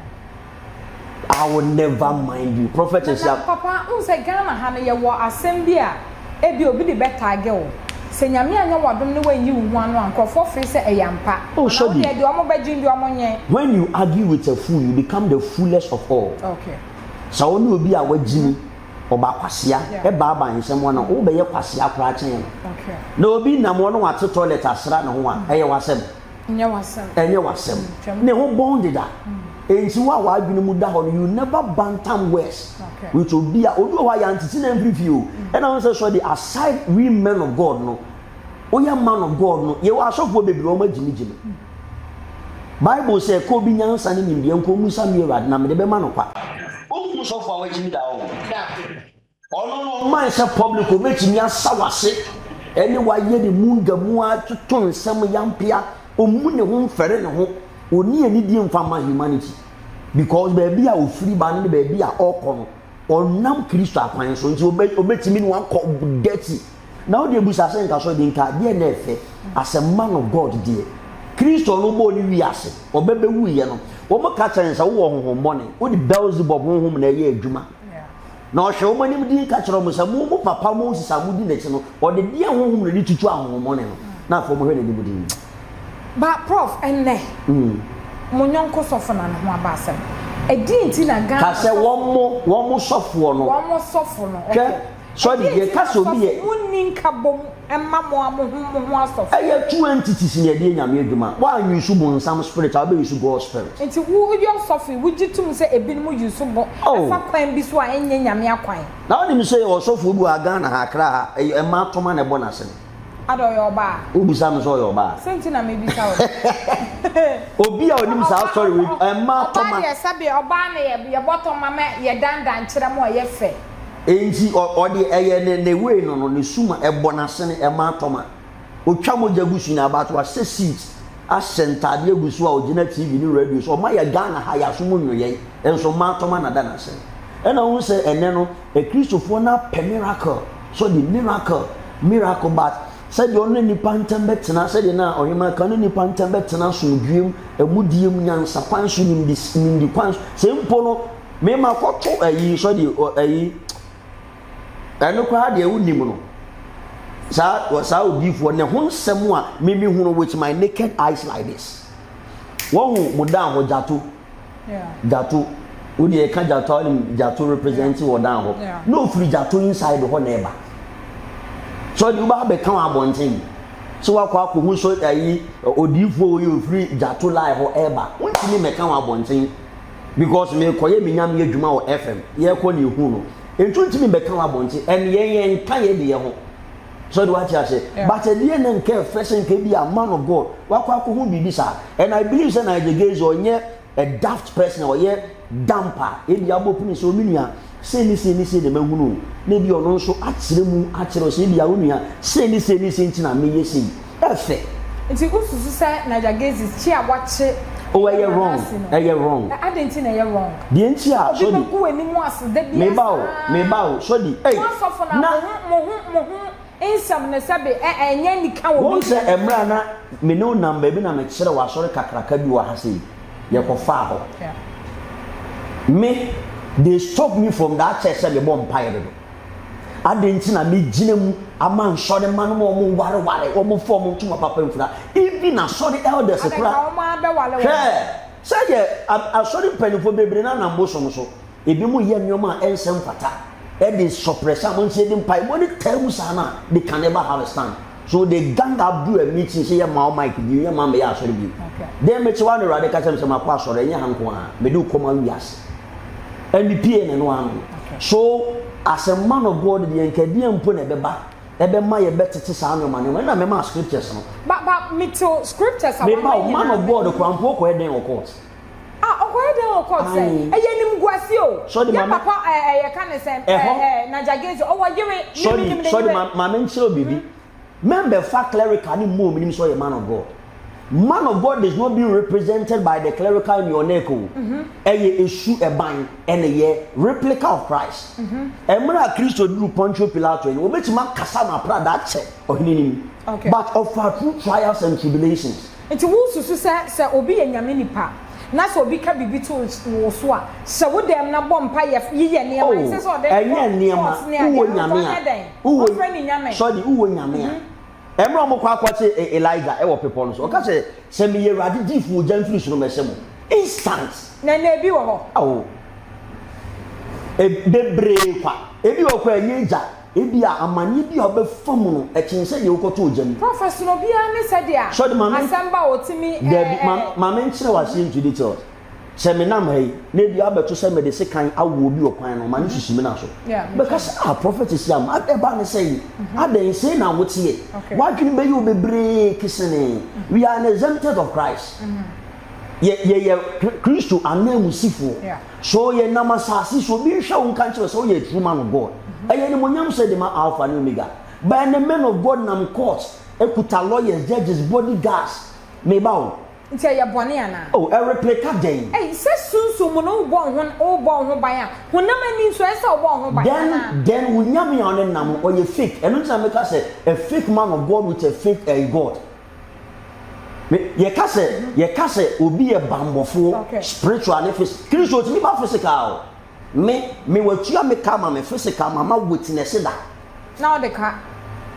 S2: I will never mind you. Prophet
S3: Na na papa n sɛ Ghana ha no yɛwɔ asɛm bi a ebi obi de bɛ tag wo. Sɛ Nyame anyɛ w'adom ne w'anyi wo ho ano a nkurɔfoɔ feel sɛ ɛyɛ ampa.
S2: Oh,
S3: Anaa wo
S2: Shaggy.
S3: deɛ deɛ ɔmo bɛgye deɛ ɔmo nyɛ.
S2: When you argue with a fool, you become the foolest of all.
S3: Okay.
S2: Sɛ wo ne obi a wagyimi, ɔba kwasea,
S3: Yeah.
S2: ɛbaaba nsɛm a na wobɛyɛ kwasea koraa kyɛn no.
S3: Okay.
S2: Na obi nam hɔ na wate toilet asra ne ho a, ɛyɛ w'asɛm.
S3: Ɛnyɛ w'asɛm.
S2: Ɛnyɛ w'asɛm. Ne ho bɔn deda. Enti wo a w'adwene mu da hɔ no, you never bantam words with obi a obi wɔ hɔ a yɛantete no amfiri fie o. Ɛna wo sɛ sɔ de aside we men of God no, woyɛ man of God no, yɛwɔ asɔfoɔ bebree wɔn agyimigyimi. Bible sɛ ɛka obi nyansa ne nimdeɛ nko ɔmmisa me Awurade na mede bɛma no kwa. Wohunu sɔfo a wagyimi da hɔ? Ɔno no ɔman sɛ public obetumi asa wase ɛne wayɛ ne mu nga mu atoto nsɛm yampea ɔmmu ne ho mfɛre ne ho ɔni anidie mfa ma humanity because baabi a ɔfiri ba no ne baabi a ɔkɔ no ɔnam Kristo akwan so nti obetumi ne wakɔ dirty na wode abusa sɛ nka so de nka adeɛ na ɛfɛ as a man of God deɛ Kristo no bɔɔ ne wiase ɔbɛbɛwuiɛ no wɔn ka kyerɛ sɛ wowɔ honhommɔne wode Beelzebub honhom na ɛyɛ adwuma Na ɔhwɛ wɔn anim dinn ka kyerɛ wɔn sɛ, Mo, mo papa Moses a mudi n'akyi no, ɔde deɛn honhom na ɛde tutu ahonhommɔne no? Na afei wɔhwɛ n'anim dinn.
S3: Ba prof ɛnnɛ mo nyɔnko sɔfo na ne ho aba asɛm. Ɛdeɛn nti na Ghana
S2: Ka sɛ wɔn mo wɔn mo sɔfoɔ no.
S3: Wɔn mo sɔfo no.
S2: Hwɛ
S3: Okay.
S2: sɔde
S3: Ɛdeɛn
S2: yɛ
S3: nti
S2: ka
S3: na
S2: sɛ obi
S3: sɔfo
S2: yɛ.
S3: mo nni nkabom mma mo ara mo ho mo ho asɔfo?
S2: Ɛyɛ two entities na yɛde yɛ Nyame adwuma. Woan use bonsam spirit a wobɛ use God spirit.
S3: Nti wo yɛ ɔsɔfo yi wogye tom sɛ ebinom use bo
S2: Oh.
S3: ɛfa kwan bi so a ɛnyɛ Nyame akwan?
S2: Na wonim sɛ yɛwɔ ɔsɔfoɔ bi wɔ ha Ghana ha Accra ha ɛyɛ mmaa tɔma na ɛbɔ n'asene.
S3: Ada ɔyɛ ɔbaa?
S2: Wobisa me sɛ ɔyɛ ɔbaa?
S3: Sɛ nti na mebisa wo no.
S2: Obi a onim saa story wei mmaa tɔma.
S3: Ɔbaa deɛ sɛbe ɔbaa na yɛbɔ tɔma ma yɛdandan kyerɛ mo ɛyɛ fɛ.
S2: Enti ɔde ɛyɛ ne ne wei no no ne suma ɛbɔ n'asene ɛmaa tɔma. Otwa mogya gu so nyinaa but wahyɛ suit ahyɛ ntaadeɛ agu so a ogyina TV ne radio so ɔma yɛ Ghana ha yɛ aso mu nwoyɛn nso mmaa tɔma na da n'asene. Ɛna wohu sɛ ɛnɛ no akristofoɔ no apɛ miracle so de miracle miracle but sɛdeɛ ɔne nipa ntɛm bɛtena sɛdeɛ na ɔhema ka ɔne nipa ntɛm bɛtena asomdwoeɛ mu amudie mu nyansa kwan so nimdi nimdi kwan so sɛ mpo no mema kɔto ayi sɛdeɛ ayi ɛno koraa deɛ wonim no saa saa odiifoɔ ne ho nsɛm a mimi hunu with my naked eyes like this wɔhu mo dan hɔ gyato Gyato, wo deɛ yɛka gyato a wonim gyato represent wɔ dan hɔ. Na ofiri gyato inside hɔ na ɛba. So ɔde woba abɛka wɔ abɔnten. So wakɔ akɔhu so ayi odiifoɔ wɔ yi ofiri gyato line hɔ ɛba. Wontumi mmɛka wɔ abɔnten because mekɔyɛ me nyame adwuma wɔ FM. Yɛkɔ na ehu no. Nti wontumi mmɛka wɔ abɔnten. Ɛne yɛn yɛnka yɛn deɛ ho. So de wate ase. But ɛdeɛ na nka ɛfɛ sɛ nka bi a man of God wakɔ akɔhu biribi saa. And I believe sɛ Nigel Gaze ɔnyɛ a daft person a ɔyɛ damp a ebi abɔ pini sɛ omi nua sei ne sei ne sei na mahunu o. Na ebi ɔno nso akyerɛ mu akyerɛ sɛ ebi a wo nua sei ne sei ne sei nti na meyɛ sei. Ɛfɛ.
S3: Nti wosusu sɛ Nigel Gaze kyi a wakye
S2: Oh ɛyɛ wrong, ɛyɛ wrong.
S3: Adɛn nti na ɛyɛ wrong?
S2: Deɛ nti a
S3: Obi
S2: sɔdi.
S3: bɛgu w'anim ase da biara
S2: Meba o,
S3: saa.
S2: meba o, sɔdi. Ei,
S3: Mo asɔfo no
S2: na.
S3: mo ho mo ho mo ho nsɛm no sɛbe ɛ ɛnyɛ anika wɔ
S2: Wohu
S3: media
S2: sɛ
S3: no
S2: mmerɛ a na me ne wo nam baabi na mekyerɛ wo asɔre kakraka bi wɔ ha sei, yɛkɔfaa hɔ.
S3: Yeah.
S2: Me, they stop me from that church sɛ mebɔ mpaeɛ dodo. Adɛn nti na megyina mu ama nsɔremma no ma wɔn wareware, wɔn mfa wɔn ntoma papa mfira, even asɔre elders
S3: Adɛn
S2: kora.
S3: ka wɔn ara bɛwale wɔn.
S2: Hwɛ, sɛ yɛ asɔre mpanimfoɔ bebree no anam bosom so, ebinom yɛ nneɛma a ɛnsɛ mfata, ɛde suppress a wɔn nso yɛde mpaebɔ ne taa mu saa no a, they can never have a stand. So they gang up do a meeting sɛ yɛ ma wo mic bio, yɛ ma mɛyɛ asɔre bio. Then mete hɔ a na Awurade ka kyerɛ me sɛ makɔ asɔre, ɛnyɛ ha nko ara, mede wo kɔma wiase. Ɛne pie na ɛno ano no. So as a man of God deɛ nka ɛdeɛn mpo na ɛbɛba ɛbɛma yɛbɛtete saa nneɛma nneɛma ɛna mɛma scriptures no.
S3: Ba ba metew scriptures a
S2: Meba
S3: wama
S2: o man
S3: nyinaa
S2: of God koraa mpo ɔkɔyɛ dɛn wɔ court?
S3: Ah ɔkɔyɛ dɛn wɔ court sɛ
S2: Ae.
S3: ɛyɛ animguase o.
S2: Sɔde
S3: Yɛ
S2: ma me
S3: papa ɛɛ ɛyɛ ka ne sɛn ɛɛ
S2: ɛhɔ
S3: ɛɛ Naja Gaze ɔwɔ yere me
S2: sɔde
S3: menim ne
S2: sɔde
S3: yere.
S2: ma ma menkyerɛ wo biribi. Mɛmbɛfa clerical ne mmɔ ominim sɛ ɔyɛ man of God. Man of God is not being represented by the clerical in your neck o. Ɛyɛ esu ɛban ɛna ɛyɛ replica of Christ. Ɛmmerɛ a Kristo duru Pontio Pilato anim, obetumi akasa ma aprada akyɛ ɔhene no mu. But ɔfaa through trials and tribulations.
S3: Nti wo susu sɛ sɛ obi yɛ Nyame nipa na sɛ obi ka biribi to wo so a, hyɛ wo dɛm na bɔ mpaeɛ yeyɛ nneɛma
S2: Oh,
S3: ɛnsɛ sɛ ɔde
S2: ɛnyɛ
S3: kɔ
S2: nneɛma,
S3: court ne
S2: wowɔ
S3: adeɛ,
S2: Nyame
S3: ɔnyɛ
S2: a,
S3: dɛn?
S2: wowɔ,
S3: Ɔmfrɛ ne Nyame.
S2: sɔde wowɔ Nyame a. Mmerɛ a wɔkɔ akɔkye E- Elijah wɔ bepɔ no so, ɔka sɛ, Sɛ meyɛ Awurade diyifoɔ, ogya mfiri soro mmɛhyɛ mo. Instant!
S3: Na ɛnna ebi wɔ hɔ.
S2: Ao. E, bebree kwa. Ebi wɔ hɔ koraa ɛnyɛ egya. Ebi a amanneɛ bi a wobɛfa mu no, ɛkyen sɛ deɛ wokɔtɔ ogya mu.
S3: Prɔfɛt, sono obiara ne sɛdeɛ
S2: Sɔde ma me.
S3: asɛm ba a ɔtumi ɛ,
S2: Dabi, ma,
S3: ɛ.
S2: ma menkyerɛ wo aseɛ into details. Sɛ menam ha yi, na ebia abɛto sɛ mede sekan awo obi wɔ kwan no, ma no sisi me na so. Bɛka sɛ, ah, Prophet Siam, ɛbaa ne sɛn? Adɛn, sei na woteɛ? W'adwene bɛyɛ wo bebree kesenee. We are an exempted of Christ. Yɛ, yɛyɛ Kristo ananmusifoɔ. So yɛnam asase so, obi nhwɛ wo nka nkyerɛ wo sɛ woyɛ a true man of God. Ɛyɛ animuonyam sɛ de ma Alpha ne Omega. But ɛnɛ men of God nam court, ekuta lawyers, judges, bodyguards. Meba o.
S3: Nti ɛyɛ bɔne anaa?
S2: Oh, ɛreplika dɛn?
S3: Ei, sɛ sunsum mu no wobɔ wo ho wobɔ wo ho ban a, honam ani nso ɛsɛ sɛ wobɔ wo ho ban
S2: Then,
S3: anaa?
S2: then wo nyame a ɔne nam no, ɔyɛ fake. Ɛno nti na meka sɛ, a fake man of God with a fake eh, God. Me, yɛka sɛ, yɛka sɛ obi yɛ bambɔfoɔ,
S3: Okay.
S2: spiritual ne physical. Kristo otumi ba physical o. Me me watua me ka ma me physical ma ma witness da.
S3: Na ɔde ka.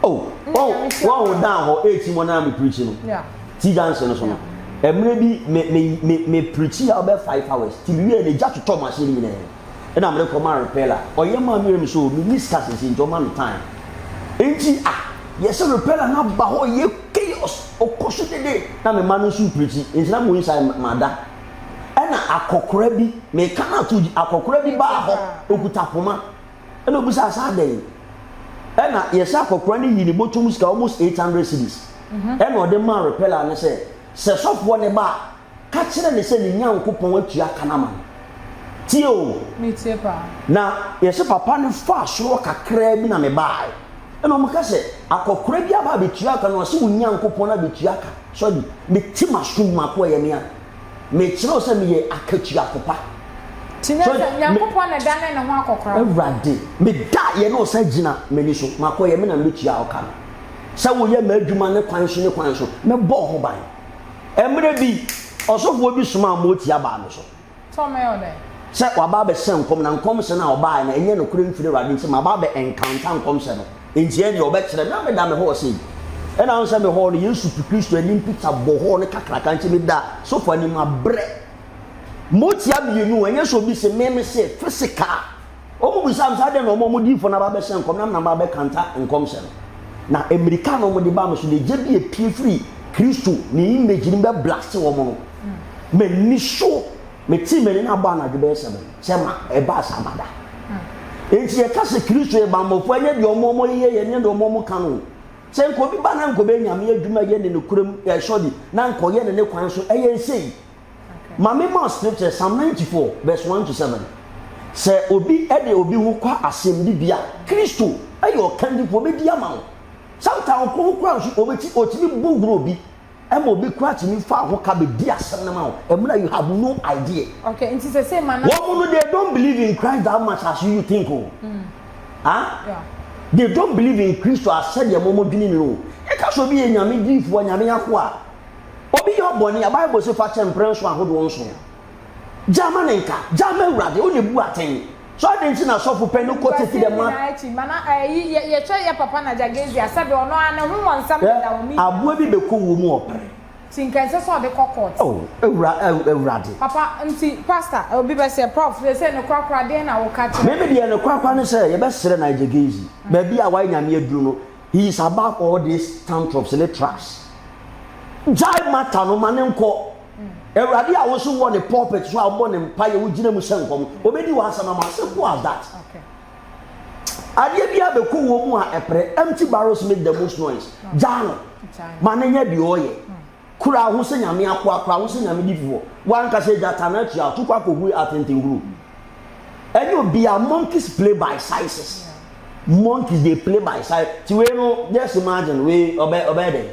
S2: Oh, wɔn wɔn dan hɔ eti mo na me preach no.
S3: Yeah.
S2: Ti junction no so no. Mmerɛ bi me me me me preachi a ɔbɛ 5 hours ti me wie no gya totɔ machine no nyinaa ɛna mede kɔ maa repair ɔyɛ maa me wie me so me ni sika sese nti ɔma me time nti ah yɛsɛ repair no aba hɔ yɛ chaos ɔkɔ so dede na me ma no nso preachi nti na mo inside ma da ɛna akɔkora bi meka no ato akɔkora bi baa hɔ okuta poma ɛna obisa sɛ adɛn ɛna yɛsɛ akɔkora no yi ne bɔtɔm sika almost 800 cedis ɛna ɔde maa repeller no sɛ sɛ sɔfoɔ ne ba a ka kyerɛ ne sɛ ne Nyankopɔn atua ka no ama no. Tie o.
S3: Metie paa.
S2: Na yɛsɛ papa no faa soro kakraa bi na mebaeɛ. Ɛna wɔn ka sɛ akɔkora bi aba abɛtua ka no, ɔse wo Nyankopɔn abɛtua ka. Sɔde, mete m'asom mu akoa yɛ me a, mekyerɛ wo sɛ meyɛ akatuafo pa.
S3: Nti na sɛ Nyankopɔn na ɛdane ne ho akɔkora.
S2: Awurade, meda yɛ na ɔsan gyina m'ani so, m'akoa yɛ me na mebɛtua wo ka no. Sɛ woyɛ m'adwuma ne kwan so ne kwan so, mɛbɔ wo ho ban. Mmerɛ bi, ɔsɔfoɔ bi somaa motia baa me so. Sɛ waba abɛhyɛ nkɔm, na nkɔmhyɛ no a ɔbaeɛ no, ɛnyɛ nokorɛ mfiri Awurade nti, maba abɛ encounter nkɔmhyɛ no, enti ɛndeɛ ɔbɛkyerɛ me. Na meda me hɔ sei, ɛna wohu sɛ me hɔ no, Yesu Kristo anim picture bɔ hɔ no kakraka, nti meda sofa anim mabrɛ. Motia mmienu, ɛnyɛ sɛ obi se me, me se, physical. Wɔbisaa me sɛ, Adɛn na wɔn a wɔn diyifoɔ no aba abɛhyɛ nkɔm na me na maba abɛkanta nkɔmhyɛ no? Na mmirika na wɔde baa me so, na egya bi epue firi Kristo ne image no mu bɛblaste wɔn no. M'ani so, metee m'ani na abɔ anadwo bɛyɛ sɛ sɛ ma ɛbaa saa mada. Enti yɛka sɛ Kristo yɛ bammɔfoɔ, ɛnyɛ deɛ wɔn wɔn yɛ yɛ, ɛnyɛ deɛ wɔn wɔn ka no. Sɛ nka obi ba na nka ɔbɛyɛ Nyame adwuma yɛ ne nokorɛm, ɛsɔre, na nka ɔyɛ ne ne kwan so, ɛyɛ nsei. Ma me ma scripture Psalm 94 verse 1 to 7. Sɛ obi de obi ho kɔ asɛmdibea a, Kristo yɛ ɔkandifo, obedi ama wo. Sometimes ɔko ho kora nso obeti otumi bɔ wura obi ɛma obi kora tumi fa ho ka bedi asɛm no ma wo. Ɛmuna you have no idea.
S3: Okay, nti sɛ sɛ ma na.
S2: Wɔn no they don't believe in Christ that much as you think o. Mm. Huh?
S3: Yeah.
S2: They don't believe in Christ as sɛdeɛ mo mo dwene no. Ɛka sɛ obi yɛ nyame diifoɔ, nyame akoa. Obi yɛ wo bɔne a, Bible se fa kyɛ mprɛnson ahodoɔ nson. Gyaa ma no nka. Gyaa ma Awurade. Wo na ebu atɛn. So adɛn nti na sɔfo pɛ no kɔ take the
S3: ma. Nyinaa akyi, ma na ɛyi yɛ yɛhwɛ yɛ papa na Jagezi a sɛbi ɔno ara ne ho wɔ nsɛm deda wɔ media.
S2: Aboa bi bɛkɔ wuo mu ɔpere.
S3: Nti nka ɛnsɛ sɛ ɔde kɔ court.
S2: Oh awura awurade.
S3: Papa nti pastor obi bɛsɛ prof sɛsɛ no korakora deɛn na woka kyerɛ.
S2: Me me deɛ no korakora ne sɛ yɛbɛsrɛ Nigel Gaisie baabi a wayɛ nyame aduru no He is above all these tantrums ne traps. Gyae matter no ma ne nkɔ. Awurade a woso wɔ ne pulpit so a wobɔ ne mpaeɛ wogyina mu hyɛ nkɔm. Obedi w'asɛm ama simple as that. Adeɛ bi abɛkɔ wɔ mu a ɛpere empty barrels make the most noise. Gyaa no ma ne nyɛ deɛ ɔyɛ. Kura ho sɛ nyame akoa, kura ho sɛ nyame difoɔ. Wankasa gyata no atua to kɔ akɔhuri atentenhuru. Ɛnyɛ obia monkeys play by sizes. Monkeys they play by size. Ti wei no just imagine wei ɔbɛ ɔbɛyɛ dɛn?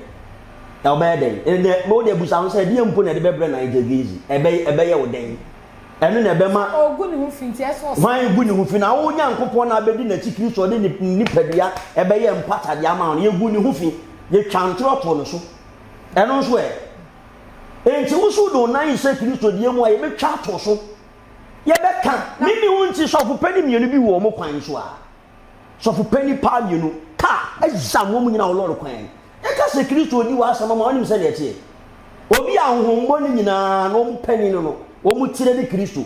S2: Ɔbɛyɛ dɛn? Ɛnɛ mo de abusa ho sɛ ɛdeɛ mpo na ɛde bɛbrɛ Nigel Gaisie. Ɛbɛ ɛbɛyɛ wo dɛn? Ɛno na ɛbɛma.
S3: Ogu ne ho fi nti ɛsɛ ɔsɛ.
S2: Hwan gu ne ho fi na wo Nyankopɔn na abɛdi n'akyi Kristo ɔde ne nipadua ɛbɛyɛ mpatadeɛ ama wo no yɛgu ne ho fi yɛtwa ntorɔ to no so. Ɛno nso ɛ? Enti wo nso wode wo nan rehyɛ Kristo deɛ mu a, yɛbɛtwa ato so. Yɛbɛka. Me ne wo nti, sɔfo panin mmienu bi wɔ wɔn kwan so a, sɔfo panin paa mmienu, kaa ayam wɔn nyinaa wɔ lɔre kwan. Yɛka sɛ Kristo di w'asɛm ama wonim sɛdeɛ ɛteɛ. Obi a honhommɔne nyinaa na wɔn panin no no, wɔn tire ne Kristo.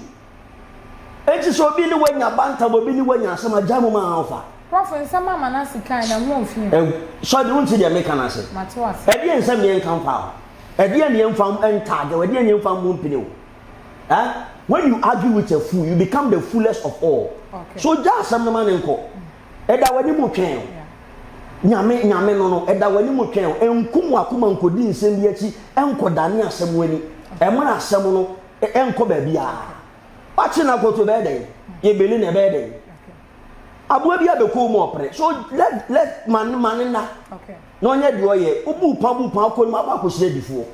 S2: Enti sɛ obi ne wo anya bantam, obi ne wo anya asɛm a, gyae mu ma ɔmfa.
S3: Prof, nsɛm a Manase kae no, ɛho mfi ho.
S2: Ɛ, sɔre, wonte deɛ meka no ase?
S3: Mate wo ase.
S2: Ɛdeɛn nsɛm na yɛnka mfa ho? Ɛdeɛn na yɛmfa ntaage wo? Ɛdeɛn na yɛmfa mmɔ mpini wo? Eh? When you argue with a fool, you become the foolest of all.
S3: Okay.
S2: So gya asɛm no ma ne nkɔ. Ɛda w'anim twɛn o. Nyame, nyame no no, ɛda w'anim twɛn o. Ɛnkum w'akoma nkɔdi nsɛm bi akyi, ɛnkɔdane asɛm w'ani. Ɛmmerɛ asɛm no ɛnkɔ baabiara. Wakye no akɔto ɛbɛyɛ dɛn? Yɛbeli no ɛbɛyɛ dɛn? Aboa bi abɛkɔ mu ɔpere. So let let ma ne ma ne nna. Na ɔnyɛ deɛ ɔyɛ. Wobu pa bu pa akɔ no mu akɔ akɔhyia adifoɔ.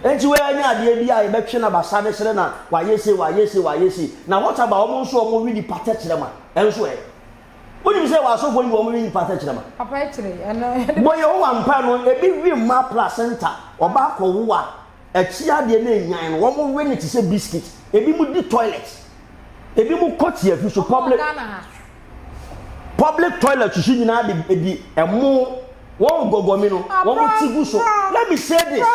S2: Enti wei ɛnyɛ adeɛ bi a yɛbɛtwe no abasa de srɛ na wayɛ sei wayɛ sei wayɛ sei. Na what about wɔn nso a wɔwe nipa tɛkyerɛma ɛnso ɛ? Wonim sɛ wɔ asɔfoɔ yi wɔn we nipa tɛkyerɛma?
S3: Papa akyire ɛno.
S2: Bɔ Yehowa mpae no ebi we mmaa placenta ɔbaa kɔwo a Akyi adeɛ no enyan no wɔn we no te sɛ biscuit. Ebi mo di toilet. Ebi mo kɔ tiafi so public public toilet so nyinaa de di ɛmo. Wɔn gɔgɔmi no, wɔn ti gu so. Let me say this.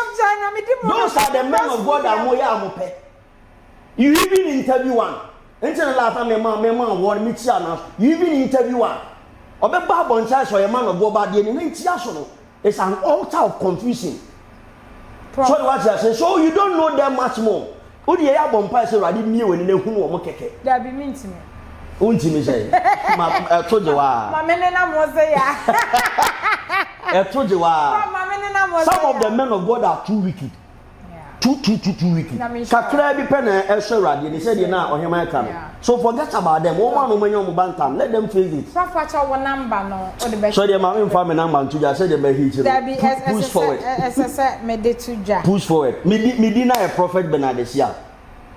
S2: Those are the men of God a mo yɛ a mo pɛ. You even interview one. Nti na last time me ma me ma wɔn me tia na. You even interview one. Ɔbɛba abɔnten sɛ ɔyɛ man of God ba deɛ ne nan tia so no. It's an altar of confusion. So the what you say? So you don't know them much more. Wo deɛ yɛ abɔ mpae sɛ Awurade mmie w'ani na ehunu wɔn kɛkɛ.
S3: Dabi mi ntumi.
S2: Wontumi sɛ ma ɛto gye waa.
S3: Ma me nenam wo se ya.
S2: Ɛto gye waa.
S3: Ma me nenam wo se ya.
S2: Some of the men of God are too wicked. Too too too too wicked. Kakra bi pɛ na ɛsɔ Awurade ani sɛdeɛ na ɔheman ka no. So forget about them. Wɔn a na wɔn anya wɔn ba ntam. Let them face it.
S3: Prof akyɛ wo number no wode bɛ.
S2: So deɛ maame nfa me number nto dwa sɛdeɛ mɛ hit no.
S3: Dabi
S2: Push forward.
S3: ɛsɛ sɛ mede to dwa.
S2: Push forward. Me di me di na yɛ Prophet Bernard Asia.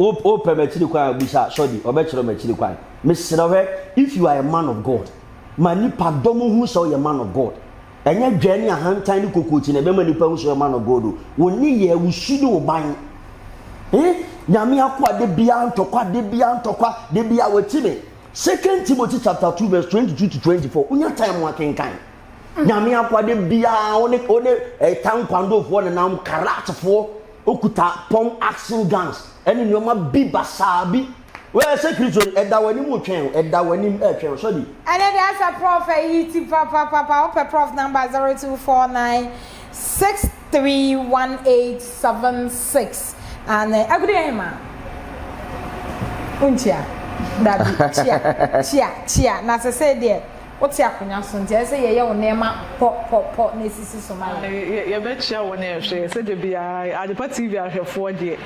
S2: O o pɛ m'akyiri kwan a bisa sɔdi ɔbɛkyerɛ m'akyiri kwan. Mesrɛ hwɛ if you are a man of God ma nipa dɔm hu sɛ ɔyɛ man of God. Ɛnyɛ dwɛ ne ahantan ne kokooti na ɛbɛma nipa hu sɛ ɔyɛ man of God o. Wo nneyɛɛ, wo su ne wo ban. Eh? Nyame akoa da biara ntɔkwa, da biara ntɔkwa, da biara wati me. Second Timothy chapter 2 verse 22 to 24. Wonya time akenkan. Nyame akoa da biara wo ne wo ne eh, tankwandofoɔ nenam karatfoɔ okuta pɔm action guns ɛne nneɛma bi basaa bi. Wɛɛ sɛ Kristo ɛda w'anim retwɛn o, ɛda w'anim ɛretwɛn o, sɔdi.
S3: Ɛnɛ deɛ asɛ prof ayi ti papapapa wopɛ prof number 0249 631876 ane agudi ahema wonkyia dabi kyia kyia kyia na sɛsɛ deɛ Wote akonnwa so nti, ɛsɛ sɛ yɛyɛ wo nneɛma pɔ pɔ pɔ na esisi so ma yɛn.
S1: Yɛbɛkyia wɔn a ɛhwɛ yɛn sɛ da biara Adepa TV ahwɛfoɔ deɛ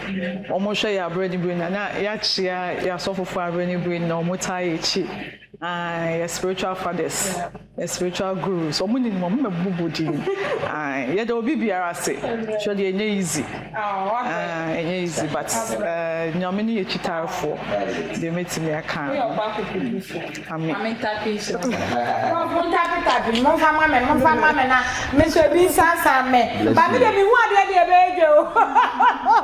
S1: wɔhwɛ yɛn aberɛ ne berɛ nyinaa na yɛakyia yɛn asɔfofoɔ aberɛ ne berɛ nyinaa wɔtaa yɛn akyi ae yɛn spiritual fathers yɛn spiritual gurus wɔn nim wɔn mɛbobɔ din ae yɛda obi biara ase hwɛ deɛ ɛnyɛ easy ae ɛnyɛ easy but Nyame ne yɛn kyitaafoɔ deɛ mɛtumi aka. Ame.
S3: Mame ntape nhyira mo. Mo ntape tape no momfa ma me momfa ma me na me nso ebi nsansan me. Ba me de me hu adeɛ deɛ ɛbɛyɛ dwe o.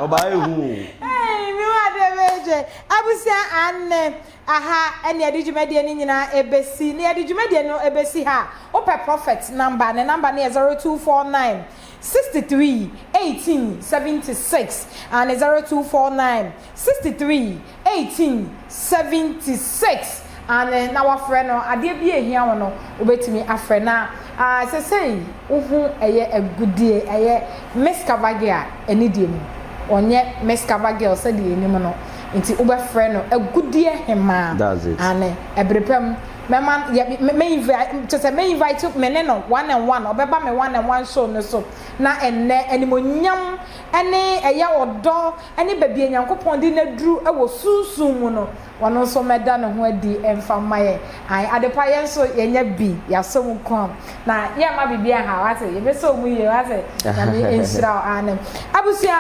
S2: Ɔbaa ehu o.
S3: Hey, me hu adeɛ ɛbɛyɛ dwe. Abusua anne aha ɛne yɛde dwumadie no nyinaa ɛbɛsi. Ne yɛde dwumadie no ɛbɛsi ha. Wopɛ prophet number ne number no yɛ 0249 63 18 76 and 0249 63 1876 Aane, na wafrɛ no, adeɛ bi a ɛhia wo no, wobɛtumi afrɛ. Na ah, sesei wohu ɛyɛ agudie, ɛyɛ Miss Cover Girl anidie mu. Ɔnyɛ Miss Cover Girl sɛdeɛ yɛnim no, nti wobɛfrɛ no agudie hemaa.
S2: That's it.
S3: Aane, ɛbere pa mu, mɛma, yɛ, mɛ, mɛ invite, kyerɛ sɛ mɛ invite me ne no one and one, ɔbɛba me one and one show no so. Na ɛnnɛ, animuonyam ne ɛyɛ ɔdɔ ne baabi a Nyankopɔn de no aduru wɔ sunsum mu no, ɔno nso mmɛda ne ho adi mfa mma yɛn. Ae, adepa yɛn nso yɛanya bi, yɛasɔ mu kɔn, na yɛmma biribi nhaw, wate, yɛbɛsɔ mu yie, wate, Nyame nhyira wo, aane. Abusua,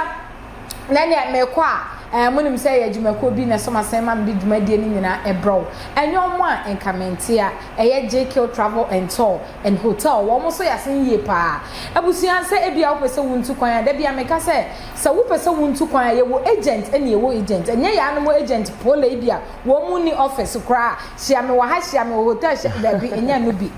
S3: na ɛneɛ mekɔ a, eh, monim sɛ ɛyɛ adwumakuo bi na ɛsɔ m'asɛn ma mede dwumadie no nyinaa ɛbrɛ wo. Ɛnyɛ ɔmo a nka mente a, ɛyɛ JKill Travel and Tour. And hotel wɔn nso yɛ asen yie paa. Abusua sɛ ebia wopɛ sɛ wontu kwan a dabia meka sɛ sɛ wopɛ sɛ wontu kwan a yɛwɔ agent ɛna yɛwɔ agent ɛnyɛ yaanom agent pole ebia wɔn mu nni office koraa hyia me wɔ ha hyia me wɔ hotel hyia dabi ɛnyɛ ɛno bi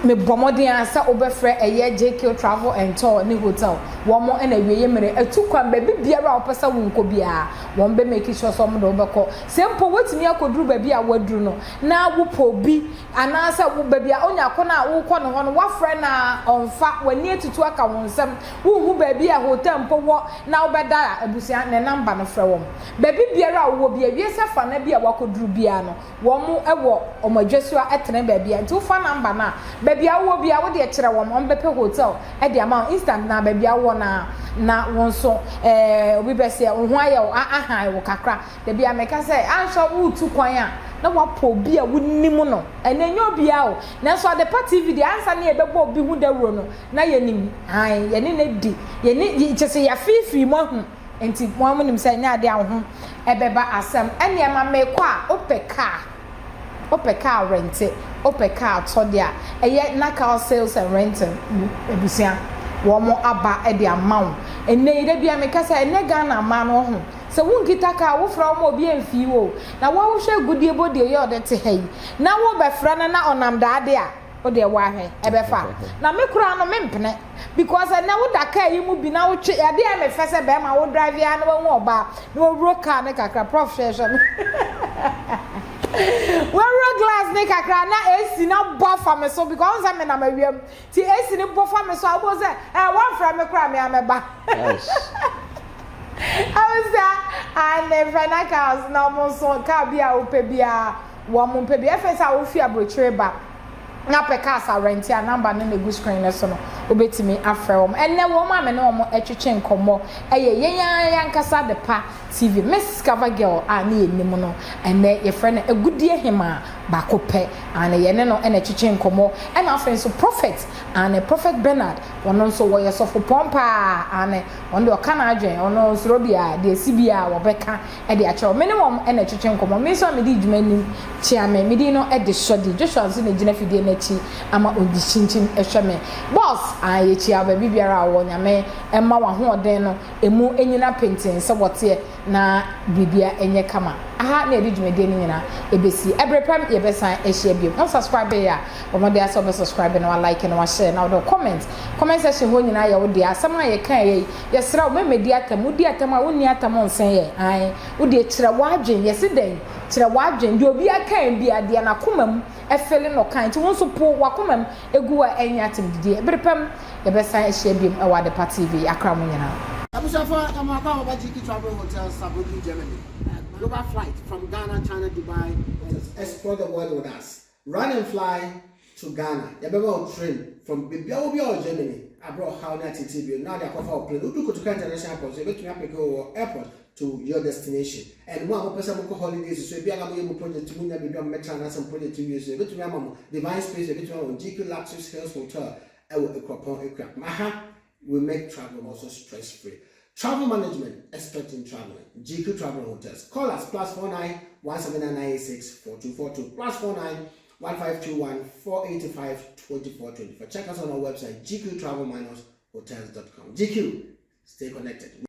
S3: mebɔ mmɔden ara sɛ wobɛfrɛ ɛyɛ JK travel and tour ne hotel wɔn ɛna awieɛ mmerɛ atu kwan baabi biara a wopɛ sɛ wonkɔ biara wɔn bɛ make sure sɛ wɔn de wobɛkɔ sɛ mpo woatumi akɔduru baabi a woaduru no na wopɛ obi Anaasɛ wo, baabi a onya ko no a worekɔ ne hɔ no, woafrɛ no a ɔmfa, w'ani atutu aka wo nsam, wonhu baabi a hotel mpo wɔ na wobɛda a, abusua, ne number no, frɛ wɔn. Baabi biara a wowɔ biara, wiase afanan bi a woakɔduru biara no, wɔn wɔ wɔn adwasua tene baabi a, nti wofa number no a, baabi a wowɔ biara, wo deɛ kyerɛ wɔn, wɔbɛpɛ hotel de ama wo instant na baabi a wowɔ no ara na wo nso, eh, obi bɛseɛ, wo ho ayɛ wo, ahan wo kakra. Da bi a meka sɛ, anhwɛ woretu kwan a, na woapɛ obi a wonim no. Ɛnnɛ, ɛnyɛ obiara o. Nanso Adepa TV deɛ, ansa na yɛbɛbɔ obi ho dawuro no, na yɛnim. Aane, yɛne no adi. Yɛne, kyerɛ sɛ yɛafeefee mu ahu. Enti mo ara monim sɛ ɛnyɛ adeɛ a wo ho bɛba asɛm. Ɛnneɛ ma merekɔ a, wopɛ kaa, wopɛ kaa rente, wopɛ kaa tɔ deɛ a, ɛyɛ Nakal Sales and Renting abusua, wɔn aba de ama wo. Ɛnnɛ yi, da bi a meka sɛ, ɛnnɛ Ghana mmaa no, woahu, Sɛ wo nkita kaa a, wo frɛ wo ma obi amfii wo o. Na wo a wo hwɛ agudeɛ bɔ deɛ yɛ ɔde te ha yi, na wo bɛ frɛ no na ɔnam daade a. Wo deɛ woahwɛ ɛbɛfa na me koraa no mempene because ɛnɛ woda car yi mu bi na wotwe adeɛ a mefɛ sɛ bɛrima wo drive ya na wahu ɔbaa na wawuro car ne kakra prof hwɛ hwɛ me wawuro glass ne kakra na AC na bɔ afa me so because ɔn sɛ menam awiam ti AC ne bɔ fa me so a wobɛhu sɛ ɛɛ wɔmfrɛ me koraa me a mɛba awusa and fɛna cars na ɔmo nso car bi a wopɛ biara Wɔn mpɛ bi. Afei sɛ wofi aburokyire ba na pɛ cars arɛnte a, number no na egu screen no so no, wobɛtumi afrɛ wɔn. Ɛnnɛ wɔn a me ne wɔn retwetwe nkɔmmɔ yɛ yɛn ara yɛn ankasa Adepa TV, Miss Cover Girl a ne yɛnim no, ɛnnɛ yɛfrɛ no Agudeɛ Hemaa baako pɛ. Aane, yɛne no na ɛtwetwe nkɔmmɔ. Ɛna afei nso Prophet, aane, Prophet Bernard, ɔno nso wɔyɛ sɔfopɔn paa, aane, ɔno deɛ ɔka n'adwene, ɔno ɔnsuro biara, deɛ ɛsi biara wɔbɛka. de akyerɛ wo. Me ne wɔn na ɛtwetwe nkɔmmɔ. Me nso a medi dwuma anim kyea me. Me din no de Shorty. Joshua nso na ɛgyina fidie no akyi ama ɔdi kyinkyim hwɛ me. Boss, aah yɛkyia wo baabi biara a wowɔ. Nyame mma w'ahoɔden no ɛmu nyina penten sɛ wɔteɛ na biribia nyɛ kama. Aha na yɛde dwumadie no nyina ɛbɛsi. Ɛbere pɛm yɛbɛsan ahyia biom. Wo subscribe yɛ a, bɔ mmɔden ara sɛ wobɛ subscribe na wa like na wa share na wode wo comment. Comment section hɔ nyinaa yɛ wo dea. Asɛm a yɛkaeɛ yi, Yɛsrɛ wo, mɛmmɛdi atam. Wodi atam a, wonni atam nsen yɛn. Ae, wo deɛ kyerɛ w'adwene. Yɛse dɛn? Kyerɛ w'adwene. Deɛ obiara kae biara, deɛ n'akoma mu fele no ɔkae. Nti wo nso po w'akoma mu gu hɔ a ɛnyɛ atemdidie. Bere pa mu, yɛbɛsan ahyia biom wɔ Adepa TV. Yɛakra mo nyinaa.
S6: Abusuafo, yɛma mo akwaaba ba GE Travel Hotel, Saarbrücken, Germany. Global flight from Ghana, China, Dubai, and explore the world with us. Run and fly to Ghana, yɛbɛma wo train from baabi a wɔ biara wɔ Germany abrɛ ɔhaw ne ateetee bio na wode akɔfa wo plane. Wodu Kotoka International Airport nso yɛbɛtumi apeke wo wɔ airport to your destination. And mo a mopɛ sɛ mokɔ holidays nso ebi a na moyɛ mo project mu nya baabi a mobɛtra anaasɛ mo project wie nso yɛbɛtumi ama mo Divine Space, yɛbɛtumi ama mo GQ Luxus Hills Hotel ɛwɔ Akuropɔn Akuapem. Aha we make travel also stress free. Travel management expert in traveling. GQ Travel Hotels. Call us plus 49 17996 4242 plus 49 1521 485 2424. Check us on our website gqtravel-hotels.com. GQ, stay connected.